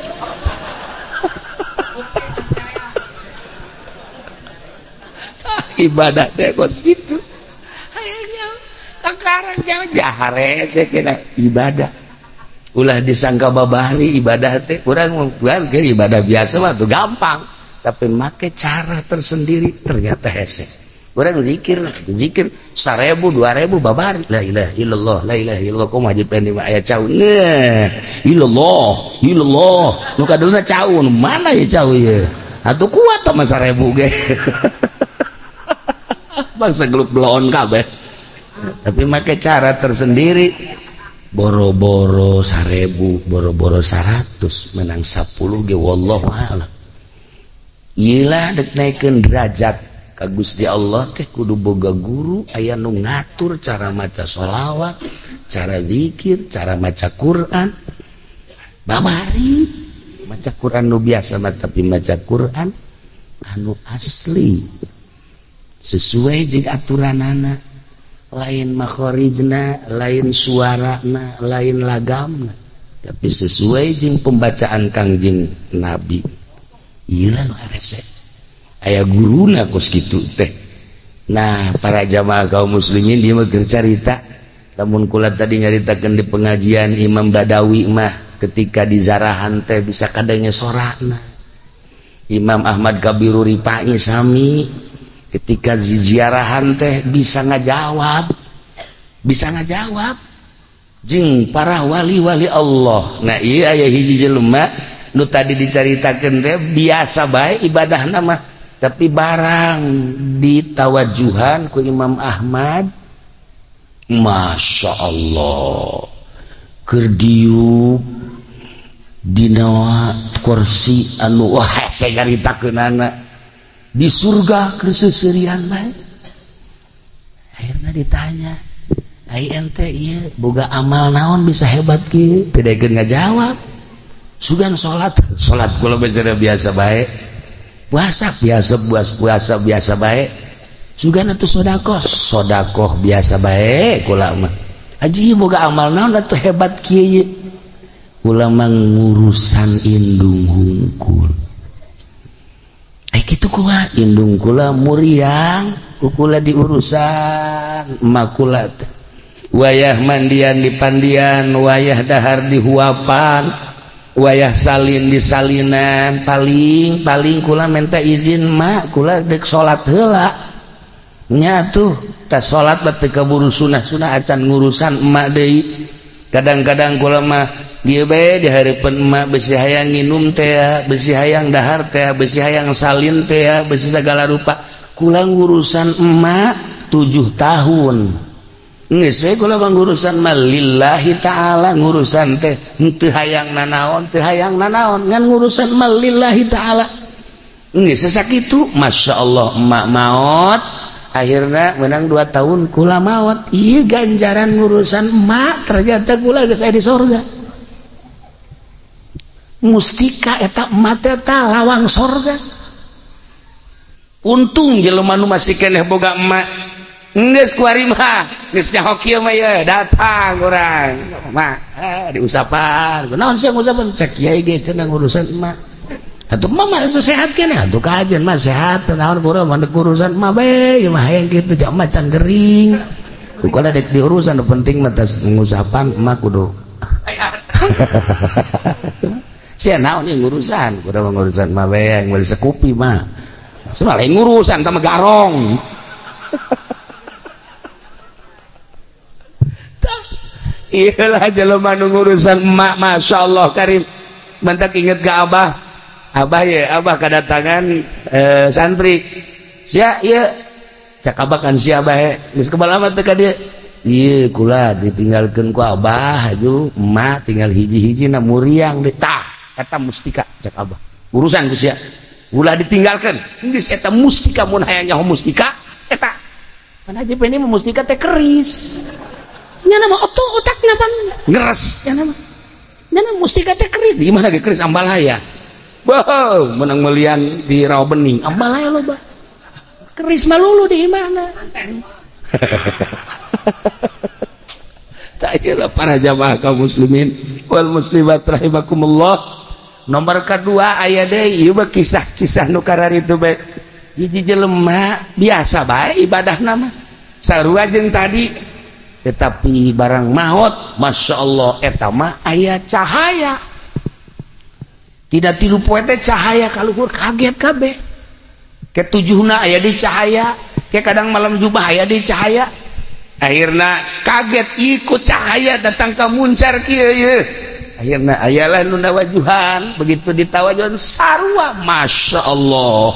Ibadah teh kos kitu. Hayang kakarang jauh jahare cenah ibadah. Ulah disangka babari ibadah teh urang mah ibadah biasa mah tuh gampang, tapi make cara tersendiri ternyata hese. Urang zikir zikir 1000 2000 babari la ilaha illallah la ilaha illallah kumaha Haji Pendi mah aya cau nah illallah illallah nu kaduluna cau nu mana ya cau ieu atuh kuat mah 1000 ge. Bangsa geluk bloon kabeh tapi make cara tersendiri. Boro-boro 1000 boro-boro 100 menang 10 ge wallahu a'lam. Ieu dek naikeun derajat ka Gusti Allah teh kudu boga guru aya nu ngatur cara maca sholawat, cara zikir, cara maca Quran. Babari maca Quran nu biasa mah tapi maca Quran anu asli sesuai jeung aturanana. Lain makhorijna, lain suarana, lain lagamna, tapi sesuai jeung pembacaan Kangjeng Nabi. Ieu lah nu hese. Aya guruna kos kitu teh. Nah, para jamaah kaum muslimin dia mah keur carita. Lamun kula tadi nyaritakeun di pengajian Imam Badawi mah ketika di zarahan teh bisa kadangnya sorana. Imam Ahmad Kabiru Ripai sami ketika ziarahan teh bisa ngajawab jeung para wali-wali Allah. Nah ieu aya hiji jelema nu tadi dicaritakeun teh biasa bae ibadahna mah, tapi barang ditawajuhan ku Imam Ahmad, Masya Allah, keur diuk dina kursi anu wah saya caritakeunana di surga keur seuseurian bae. Akhirna ditanya, ai ente ieu boga amal naon bisa hebat kieu? Teu daekeun ngajawab. Sugan salat, salat kula bicara biasa bae. Puasa biasa, puasa biasa bae. Sugan atuh sedekah, sedekah biasa bae kula mah. Haji boga amal naon atuh hebat kieu ye. Kula mah ngurusan indung hungkul. Ai kitu kumaha indung kula muriang, ku kula diurusan emak kula teh. Wayah mandian di pandian, wayah dahar di huapan, wayah salin di salinan, paling paling kula minta izin mak kula dek salat heula. Nya tuh tas salat teh kaburu sunah-sunah acan ngurusan emak deui. Kadang-kadang kula mah dieu bae di hareupeun emak besi hayang nginum teh, besi hayang dahar teh, besi hayang salin teh, besi segala rupa. Kula ngurusan emak 7 tahun. Geus we kula mah ngurusan mah lillahi ta'ala, ngurusan teh henteu hayang nanaon, teu hayang nanaon, ngan ngurusan mah lillahi ta'ala. Geus sakitu, masyaallah emak maot, akhirna menang 2 tahun kula maot. Ieu ganjaran ngurusan emak ternyata kula geus aya di sorga. Mustika eta emak teh lawang sorga. Untung jelema nu masih keneh boga emak. Geus kuari mah, geus nyaho kieu mah ye, datang urang. Mak, diusapan. Naon sih ngusapan? Cek kiai ge cenah ngurusan emak. Atuh emak mah sehat keneh, atuh kajen mah sehat, naon kurang mah urusan emak bae, ieu mah hayang kitu jak emak can gering. Kukala dek diurusan nu penting mah tas ngusapan emak kudu. Sia naon ieu ngurusan, kudu ngurusan emak bae yang meuli sekupi mah. Semua lain ngurusan tah garong. Iyalah jelema nu ngurusan emak, masya Allah karim. Mantak inget ke abah, abah ya abah kedatangan santri. Sia ieu cak abah kan sia abah geus kebal amat teh ka dieu. Ieu kula ditinggalkeun ku abah aju emak tinggal hiji-hiji na muriang deui. Tah eta mustika cak abah. Urusan ku sia. Ulah ditinggalkeun. Geus eta mustika mun hayang nyaho mustika eta. Pan haji peni mah mustika teh keris. Nya nama oto otakna pan ngeres nya nama. Nya nama mustika teh keris di mana ge keris ambalaya. Boh, menang melian di Rawa Bening. Ambalaya loba. Keris mah lulu di imahna. Tak iyalah para jamaah kaum muslimin wal muslimat rahimakumullah. Nomor kedua aya deui ieu mah kisah-kisah nu kararitu bae. Hiji jelema biasa bae ibadahna mah. Sarua jeung tadi. Tetapi barang maot, masya Allah, eta mah aya cahaya. Tidak tilu poe teh cahaya kaluhur kaget kabeh. Ketujuhna aya di cahaya, ke kadang malam jubah aya di cahaya. Akhirna kaget ikut cahaya datang ka muncar kieu ye. Akhirna ayalah nu nawajuhan, begitu ditawajuhan sarua, masya Allah.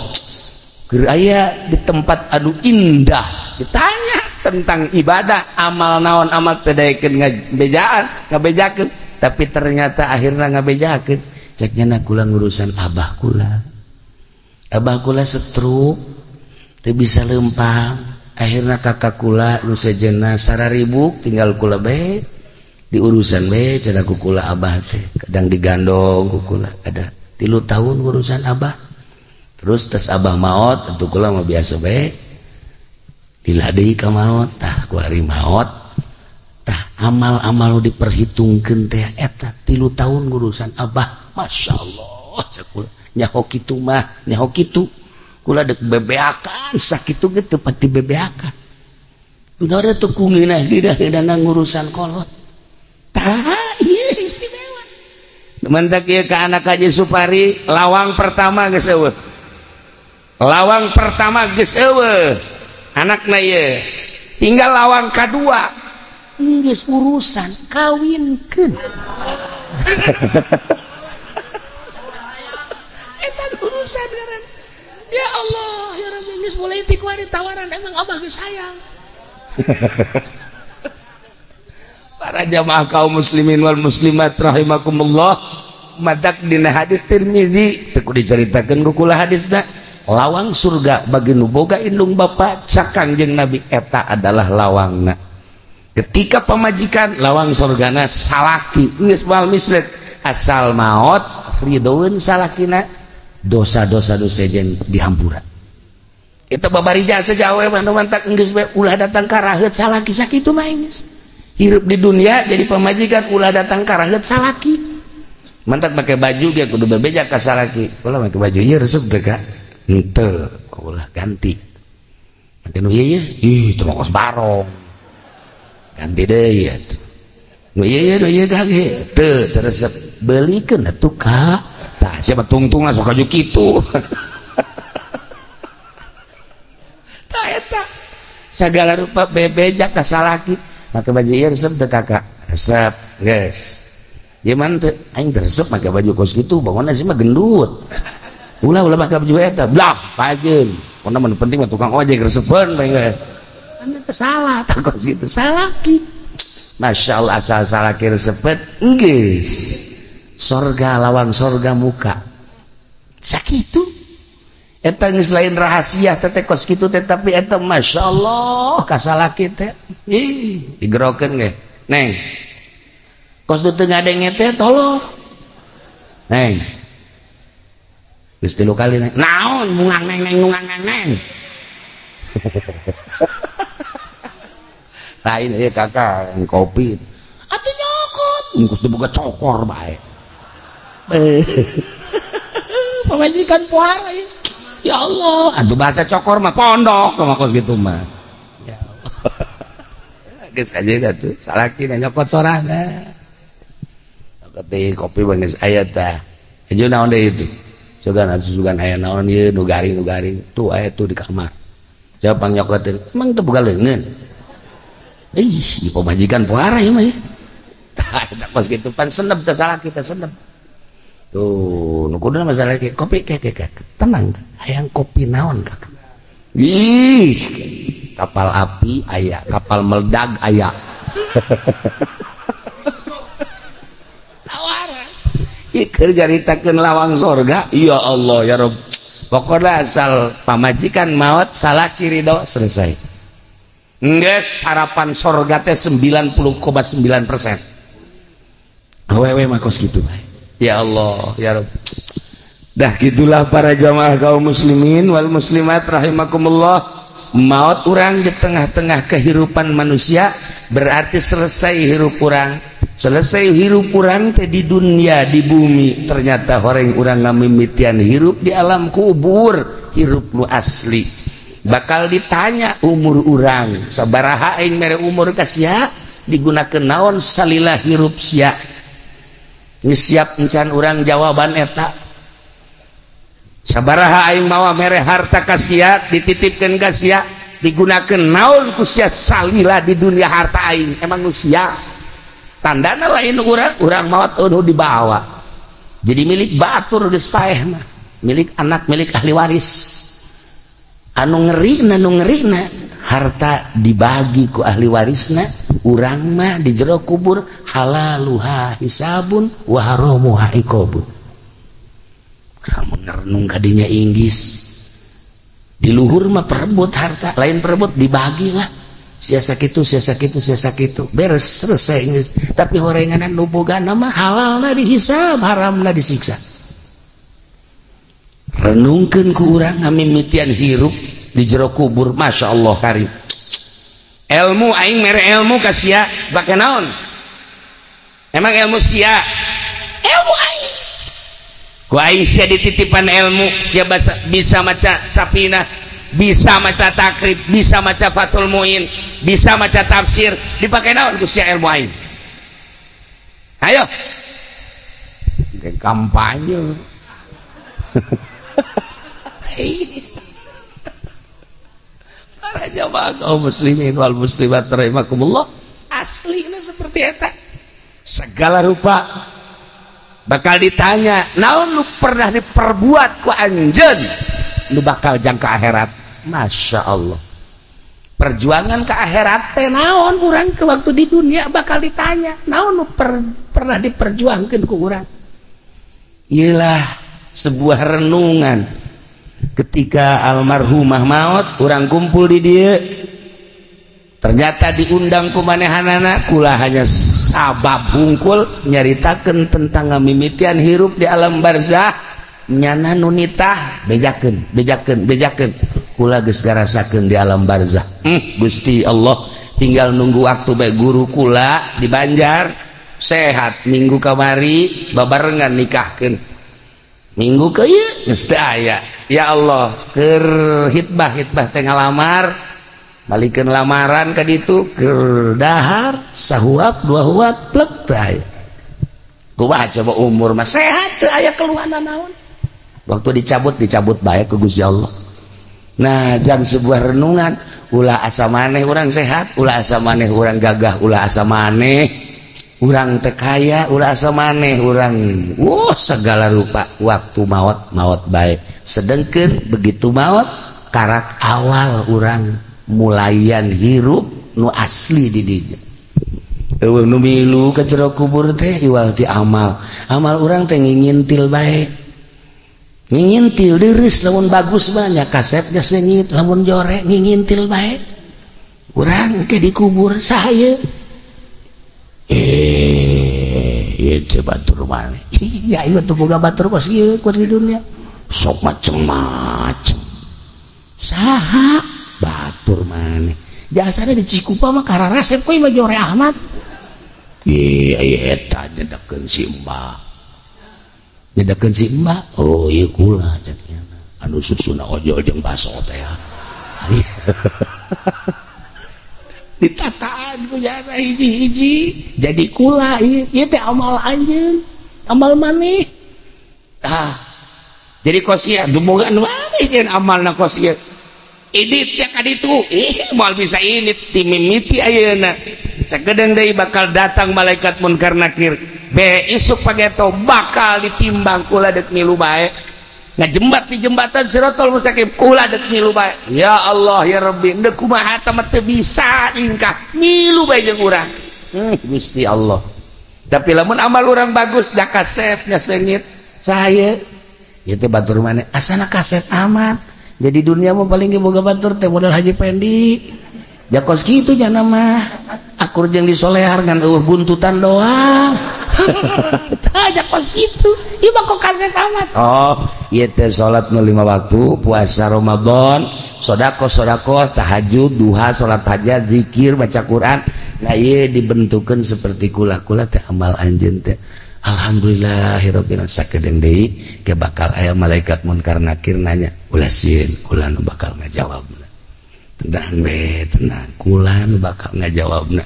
Keur aya di tempat anu indah, ditanya tentang ibadah, amal naon amal teu daekeun ngabejaan, ngabejakeun, tapi ternyata akhirna ngabejakeun. Cek nya kula ngurusan abah kula. Abah kula stroke, teu bisa leumpang. Akhirna kakak kula nu sejenna sararibuk tinggal kula bae diurusan bae cenah ku kula abah teh. Kadang digandong ku kula, ada 3 tahun ngurusan abah. Terus tes abah maot, tentu kula mah biasa bae. Diladei ka maot, tah ku ari maot, tah amal-amal diperhitungkeun teh eta 3 tahun ngurusan abah. Masya Allah, cek kula nyaho kitu mah, nyaho kitu. Kula dek bebeakan, sakitu ge teu pati bebeakan. Tunara teu ku ngeunah-ngeunah ngurusan kolot. Tah, ieu istimewa. Mantak ieu ka anak Haji Supari, lawang pertama geus eueuh. Lawang pertama geus eueuh. Anakna ieu tinggal lawang kadua geus urusan kawinkeun. Eta urusan ngaran. Ya Allah, ya Rabbi, geus mulai ti kuari tawaran emang abah geus hayang. Para jamaah kaum muslimin wal muslimat rahimakumullah, madak dina hadis Tirmizi teu kudu dicaritakeun ku kula hadisna. Lawang surga bagi nu boga indung bapa cak Kangjeng Nabi eta adalah lawangna. Ketika pamajikan lawang surgana salaki geus moal mislet asal maot ridhoeun salakina dosa-dosa nu sejen dihampura. Eta babari jasa jawe mah mantak geus bae ulah datang ka raheut salaki sakitu mah geus. Hirup di dunia jadi pamajikan ulah datang ka raheut salaki. Mantak make baju ge kudu bebeja ka salaki. Ulah make baju ieu resep teh ka? Henteu, ulah ganti. Make nu ieu ih teu kos barong. Ganti deui atuh. Nu ieu nu ieu kage teu resep beulikeun atuh ka. Tah sia mah tungtungna sok aju kitu. Segala rupa bebeja ka salaki make baju ieu resep teu kakak resep geus ieu mah teu aing resep make baju kos kitu bangunna sih mah gendut ulah ulah make baju eta blah pajeun pokona mah penting mah tukang ojek resepeun bae geus kan teu salah tah kos kitu salaki masyaallah asal salaki resepet geus sorga lawan sorga muka sakitu. Eta geus lain rahasia teh kos kitu teh tapi eta masyaallah ka salaki teh ih digerokeun ge neng kos teu ngadenge teh tolong neng geus 3 kali neng naon mungang neng neng mungang neng neng lain ieu kakak kopi atuh nyokot geus diboga cokor bae pamajikan poara ieu. Ya Allah, atuh bahasa cokor mah pondok mah kos gitu mah. Ya Allah. Geus aja atuh, salaki nyokot sorangan. Nyokot deui kopi mah geus aya tah. Hayu naon deui itu? Sugan atuh sugan aya naon ieu nu garing nu garing. Tuh aya tuh di kamar. Siapa nyokotin? Emang teu boga leungeun. Ih, di pamajikan pohara ieu mah ya. Tah eta kos kitu pan senep teh salaki teh senep. Tuh, nu kuduna masalah ke kopi ke tenang, hayang kopi naon kakak. Ih, kapal api aya, kapal meledak aya. Tawaran. Ieu keur nyaritakeun lawang sorga, ya Allah ya Rabb. Pokokna asal pamajikan maot salaki ridho selesai. Geus harapan sorga teh 90,9%. Awewe mah kos kitu bae. Ya Allah ya Rabb. Dah gitulah para jamaah kaum muslimin wal muslimat rahimakumullah. Maut urang di tengah-tengah kehidupan manusia berarti selesai hirup urang. Selesai hirup urang teh di dunia di bumi. Ternyata horeng urang ngamimitian hirup di alam kubur, hirup nu asli. Bakal ditanya umur urang, sabaraha aing mere umur ka sia, digunakeun naon salila hirup sia. Siap encan urang jawaban eta sabaraha aing mawa mere harta ka sia dititipkeun ka sia digunakeun naon ku sia salila di dunia harta aing emang nu sia tandana lain urang urang maot eueuh dibawa jadi milik batur geus paeh mah milik anak milik ahli waris anu ngerina harta dibagi ku ahli warisna urang mah di jero kubur halaluha hisabun wa haramuha iqabun. Lamun renung kadinya inggis di luhur mah perebut harta lain perebut dibagilah sia sakitu sia sakitu sia sakitu beres selesai inggis. Tapi horenganan nu bogana mah halalna dihisab haramna disiksa. Renungkeun ku urang ngamimitian hirup di jero kubur masya Allah karim. Ilmu aing mere ilmu ka sia bake naon? Emang ilmu sia? Ilmu aing. Ku aing sia dititipan ilmu, sia bisa maca Safinah, bisa maca Takrib, bisa maca Fathul Muin, bisa maca tafsir, dipake naon ku sia ilmu aing? Ayo. Kampanye. Para jamaah kaum muslimin wal muslimat rahimakumullah, aslinya seperti eta. Segala rupa bakal ditanya, naon lu pernah diperbuat ku anjeun, lu bakal jangka akhirat. Masya Allah. Perjuangan ke akhirat teh naon urang ke waktu di dunia bakal ditanya, naon lu pernah diperjuangkeun ku urang. Iyalah sebuah renungan. Ketika almarhumah maut, urang kumpul di dia, ternyata diundang ku manehanana, kula hanya sabab hungkul nyaritakeun tentang ngamimitian hirup di alam barzah, nyana nu nitah bejakeun bejakeun bejakeun. Kula geus ngarasakeun di alam barzah. Gusti Allah, tinggal nunggu waktu bae. Guru kula di Banjar sehat minggu kamari babarengan nikahkeun. Minggu ke ieu geus teu aya. Ya Allah, keur hitbah-hitbah teh ngalamar, balikeun lamaran ka ditu keur dahar sahuap dua huap plek teu aya. Kumaha coba umur mah sehat teu aya keluhan naon. Waktu dicabut dicabut bae ku Gusti Allah. Nah, jam sebuah renungan, ulah asa maneh urang sehat, ulah asa maneh urang gagah, ulah asa maneh urang teu kaya, ulah asa maneh urang wah segala rupa. Waktu maot maot bae. Sedengkeun begitu maot karak awal urang mulayan hirup nu asli di dinya. Eueuh nu milu ka jero kubur teh iwal ti amal. Amal urang teh ngingintil bae. Ngingintil deureuh lamun bagus mah nya kasep geus leungit, lamun jore ngingintil bae. Urang ke dikubur saha ieu? Ieu teh batur maneh. Ya ieu teh boga batur kos ieu keur di dunia. Sok macem-macem. Saha batur maneh? Jasana di Cikupa mah kararasep koe mah jore Ahmad. Ih, aya eta nyedekeun si Mbah. Nyedekeun si Mbah. Oh, ieu kula cek nya. Anu susuna ojol jeung baso teh. Ditataan ku jana hiji-hiji jadi kula ieu. Ieu teh amal anjeun, amal maneh. Tah. Jadi kos ieu dumoga nu maneh jeung amalna kos ieu. Idit ya ka ditu. Ih, moal bisa ini timimiti ayeuna. Sakedeung deui bakal datang malaikat munkar nakir. Be isuk pageto bakal ditimbang kula deuk milu bae. Ngajembat di jembatan Siratal Mustaqim kula deuk milu bae. Ya Allah ya Rabbi, deuk kumaha teh mah teu bisa ingkah milu bae jeung urang. Gusti Allah. Tapi lamun amal urang bagus da kasep nya seungit saha ieu teh batur maneh asana kasep amat. Jadi dunia mah paling ge boga batur teh modal Haji Pendi. Jakos kitu nya mah. Akur jeung disolehar ngan eueuh buntutan doang. Tah jakos kitu. Ieu mah kok kasep amat. Oh, ieu teh salat nu 5 waktu, puasa Ramadan, sedekah-sedekah, tahajud, duha, salat hajat, zikir, baca Quran. Nah, ieu dibentukeun seperti kula-kula teh amal anjeun teh. Alhamdulillahirabbil alamin. Sakedeung deui ke bakal aya malaikat munkar nakir nanya, ulah sieun, kula nu bakal ngajawabna. Tenang we, tenang, kula nu bakal ngajawabna.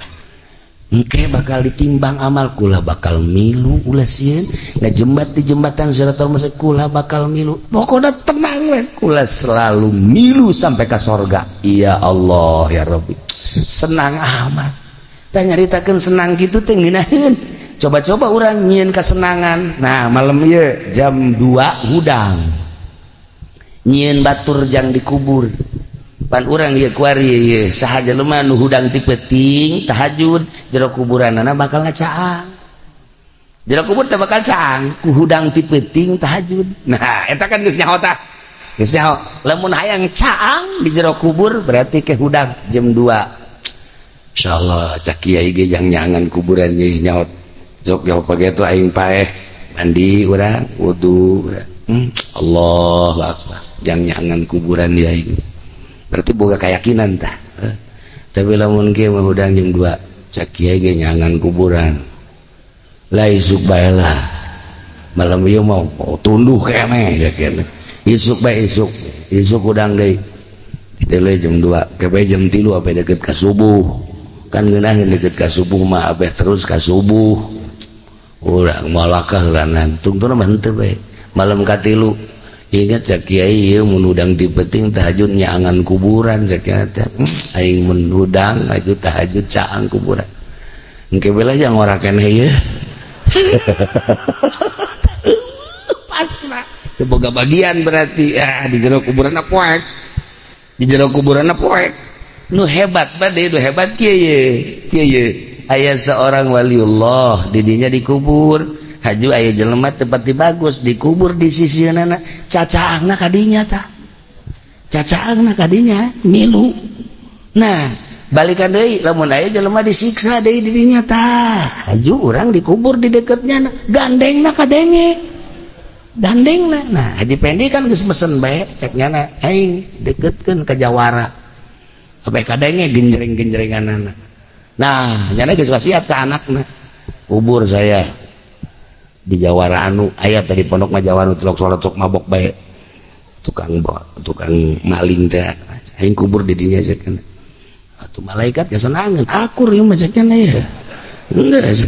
Engke bakal ditimbang amal kula bakal milu, ulah sieun, ngajembat di jembatan Siratal Mustaqim kula bakal milu. Pokona tenang we, kula selalu milu sampai ka sorga. Ya Allah ya Rabbi. Senang amat. Tah nyaritakeun senang kitu teh ngeunaheun. Coba-coba orang nyieun kesenangan. Nah, malam ieu jam 2 hudang. Nyieun batur jang dikubur. Pan urang ieu kuari ieu saha jelema nu hudang ti peuting tahajud jero kuburanana bakal ngacaang. Jero kubur teh bakal caang ku hudang ti peuting tahajud. Nah, eta kan geus nyaho tah. Geus nyaho. Lamun hayang caang di jero kubur berarti ke hudang jam 2. Insyaallah cak kiai ge jang nyangan kuburan ieu nyaho. Sok jauh pagi itu aing paeh mandi urang wudu urang. Allahu akbar jang nyangan kuburan dia ini berarti boga keyakinan tah. Tapi lamun kieu mah hudang jam 2 cak kiai ge nyangan kuburan lah isuk bae lah malam ieu mah tunduh keneh cak kiai isuk bae isuk isuk hudang deui ditele jam 2 kepe jam 3 ape deket ka subuh kan ngeunaheun deket ka subuh mah abeh terus ka subuh. Urang malakah lanan tungtuna mah henteu bae malam katilu ingat cak kiai ieu mun hudang ti peuting tahajud nyaangan kuburan cak kiai teh aing mun hudang aju tahajud caang kuburan engke bela jang ora keneh ieu pas mah teu boga bagian berarti ah di jero kuburan poek di jero kuburan poek nu hebat bade nu hebat kieu ye kieu ye. Aya seorang waliullah didinya dikubur haju aya jelema tempat bagus dikubur di sisieunana cacaangna kadinya tah cacaangna kadinya milu. Nah balikan deui lamun aya jelema disiksa deui didinya tah haju urang dikubur di deketnya gandengna kadenge Gandengna. Nah, Haji Pendi kan geus mesen bae cek nyana aing deketkeun ka jawara. Sampai kadenge genjreng-genjrenganana. Nah, nyana geus wasiat ka anakna. Kubur saya di jawara anu aya tadi pondok mah jawara tilok salat sok mabok bae. Tukang tukang maling teh aing kubur di dinya cek. Atuh malaikat ya senangeun akur ieu mah cek nya ya. Geus.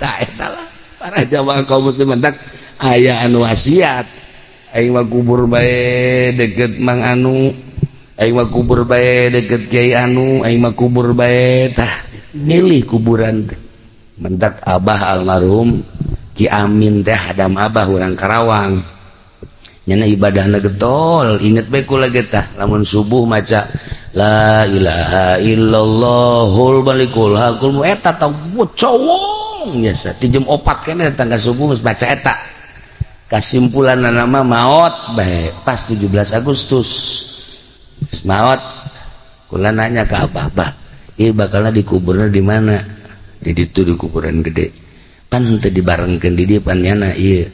Tah eta lah para jamaah kaum muslimin tak aya anu wasiat aing mah kubur bae deket Mang Anu, aing mah kubur bae deket Kiai Anu, aing mah kubur bae tah milih kuburan teh. Mentak abah almarhum Ki Amin teh hadam abah urang Karawang. Nyana ibadahna getol, inget bae kula ge tah lamun subuh maca la ilaha illallahul malikul hakul eta tah cowong biasa ti jam 4 kene datang ka subuh geus baca eta. Kasimpulan nama maot bae pas 17 Agustus. Geus maot kula nanya ka abah, "Bah, ieu bakalna dikuburna di mana?" Di ditu di kuburan gede. Pan henteu dibarengkeun di dieu pan nyana ieu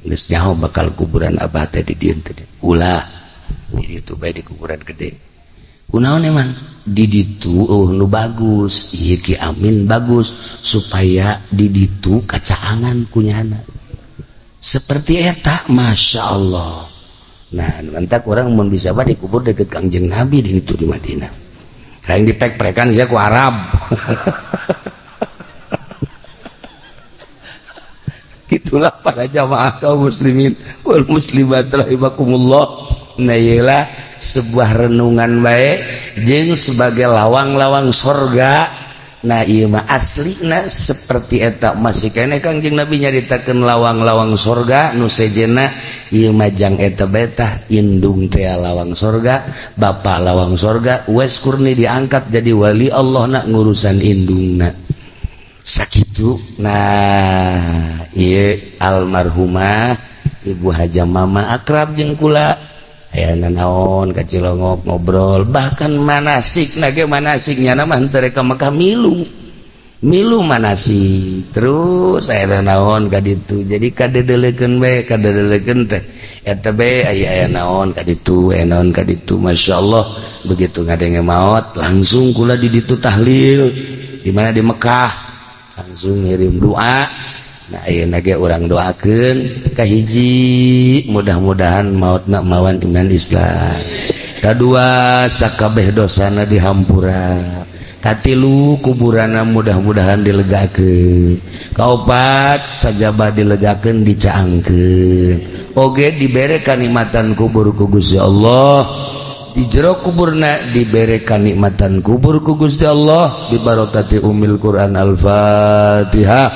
geus nyaho bakal kuburan abah teh di dieu teh. Ulah di ditu bae di kuburan gede. Kunaon emang? Di ditu nu bagus, ieu Ki Amin bagus supaya di ditu kacaangan kunyana. Seperti eta, Masya Allah. Nah, mantak orang mun bisa mah dikubur deket Kangjeng Nabi di ditu di Madinah. Hayang dipek-prekan sia ku Arab. Itulah para jamaah kaum muslimin wal muslimat rahimakumullah. Nah, iyalah sebuah renungan baik jeung sebagai lawang-lawang sorga. Nah ieu mah aslina seperti eta masih keneh Kangjeng Nabi nyaritakeun lawang-lawang sorga nu sejenna ieu mah jang eta bae tah indung teh lawang sorga, bapak lawang sorga, Uwais Qurni diangkat jadi wali Allah na ngurusan indungna. Sakitu. Nah ieu almarhumah Ibu Haja Mama akrab jeung kula. Aya nanaon ka Cilongok ngobrol bahkan manasik nage manasik nyana mah henteu rek ka Mekah milu milu manasik terus aya nanaon ka ditu jadi kadedelekeun bae kadedelekeun teh eta bae aya aya naon ka ditu aya naon ka ditu masyaallah begitu ngadenge maot langsung kula di ditu tahlil di mana di Mekah langsung ngirim doa. Nah ayeuna ge urang doakeun kahiji mudah-mudahan mautna mawan iman Islam, kadua sakabeh dosana dihampura, katilu kuburanna mudah-mudahan dilegakeun, kaopat sajabah dilegakeun dicaangkeun, oge dibere kanikmatan kubur ku Gusti Allah, di jero kuburna dibere kanikmatan kubur ku Gusti Allah bibarakati Ummil Quran. Al-Fatihah.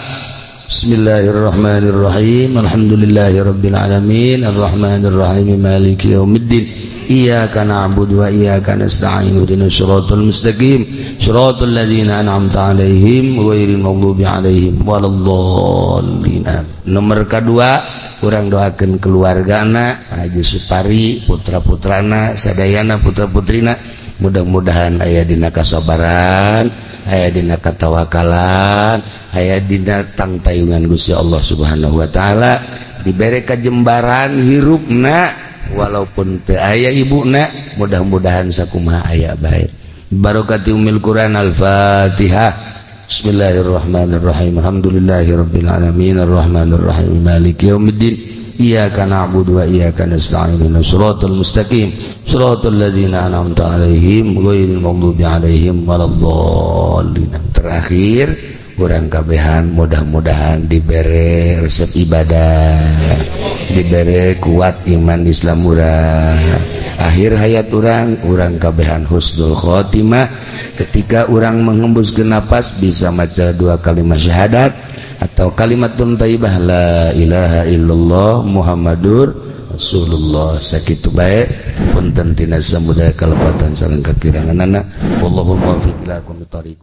Bismillahirrahmanirrahim. Alhamdulillahirabbil alamin arrahmanirrahim maliki yaumiddin. Iyyaka na'budu wa iyyaka nasta'in ihdinas siratal mustaqim siratal ladzina an'amta 'alaihim ghairil maghdubi 'alaihim waladdallin. Nomor kedua urang doakeun keluargana Haji Supari, putra-putrana, sadayana putra-putrina mudah-mudahan aya dina kasabaran, aya dina katawakalan, aya dina tangtayungan Gusti Allah Subhanahu wa taala, dibere kajembaran hirupna walaupun teu aya ibuna mudah-mudahan sakumaha aya bae. Barakati Ummil Quran. Al-Fatihah. Bismillahirrahmanirrahim. Alhamdulillahirabbil alamin arrahmanirrahim maliki yaumiddin. Iyyaka na'budu wa iyyaka nasta'in ihdinas siratal mustaqim siratal ladzina an'amta 'alaihim ghairil maghdubi 'alaihim waladdallin. Terakhir urang kabehan mudah-mudahan dibere resep ibadah, dibere kuat iman Islam urang, akhir hayat urang urang kabehan husnul khotimah. Ketika urang menghembuskeun napas bisa maca dua kalimat syahadat atau kalimatun thayyibah la ilaha illallah Muhammadur Rasulullah. Sakitu bae punten tina samudaya kalepatan sareng kakiranganana. Wallahu muwaffiq ila aqwamit thoriq.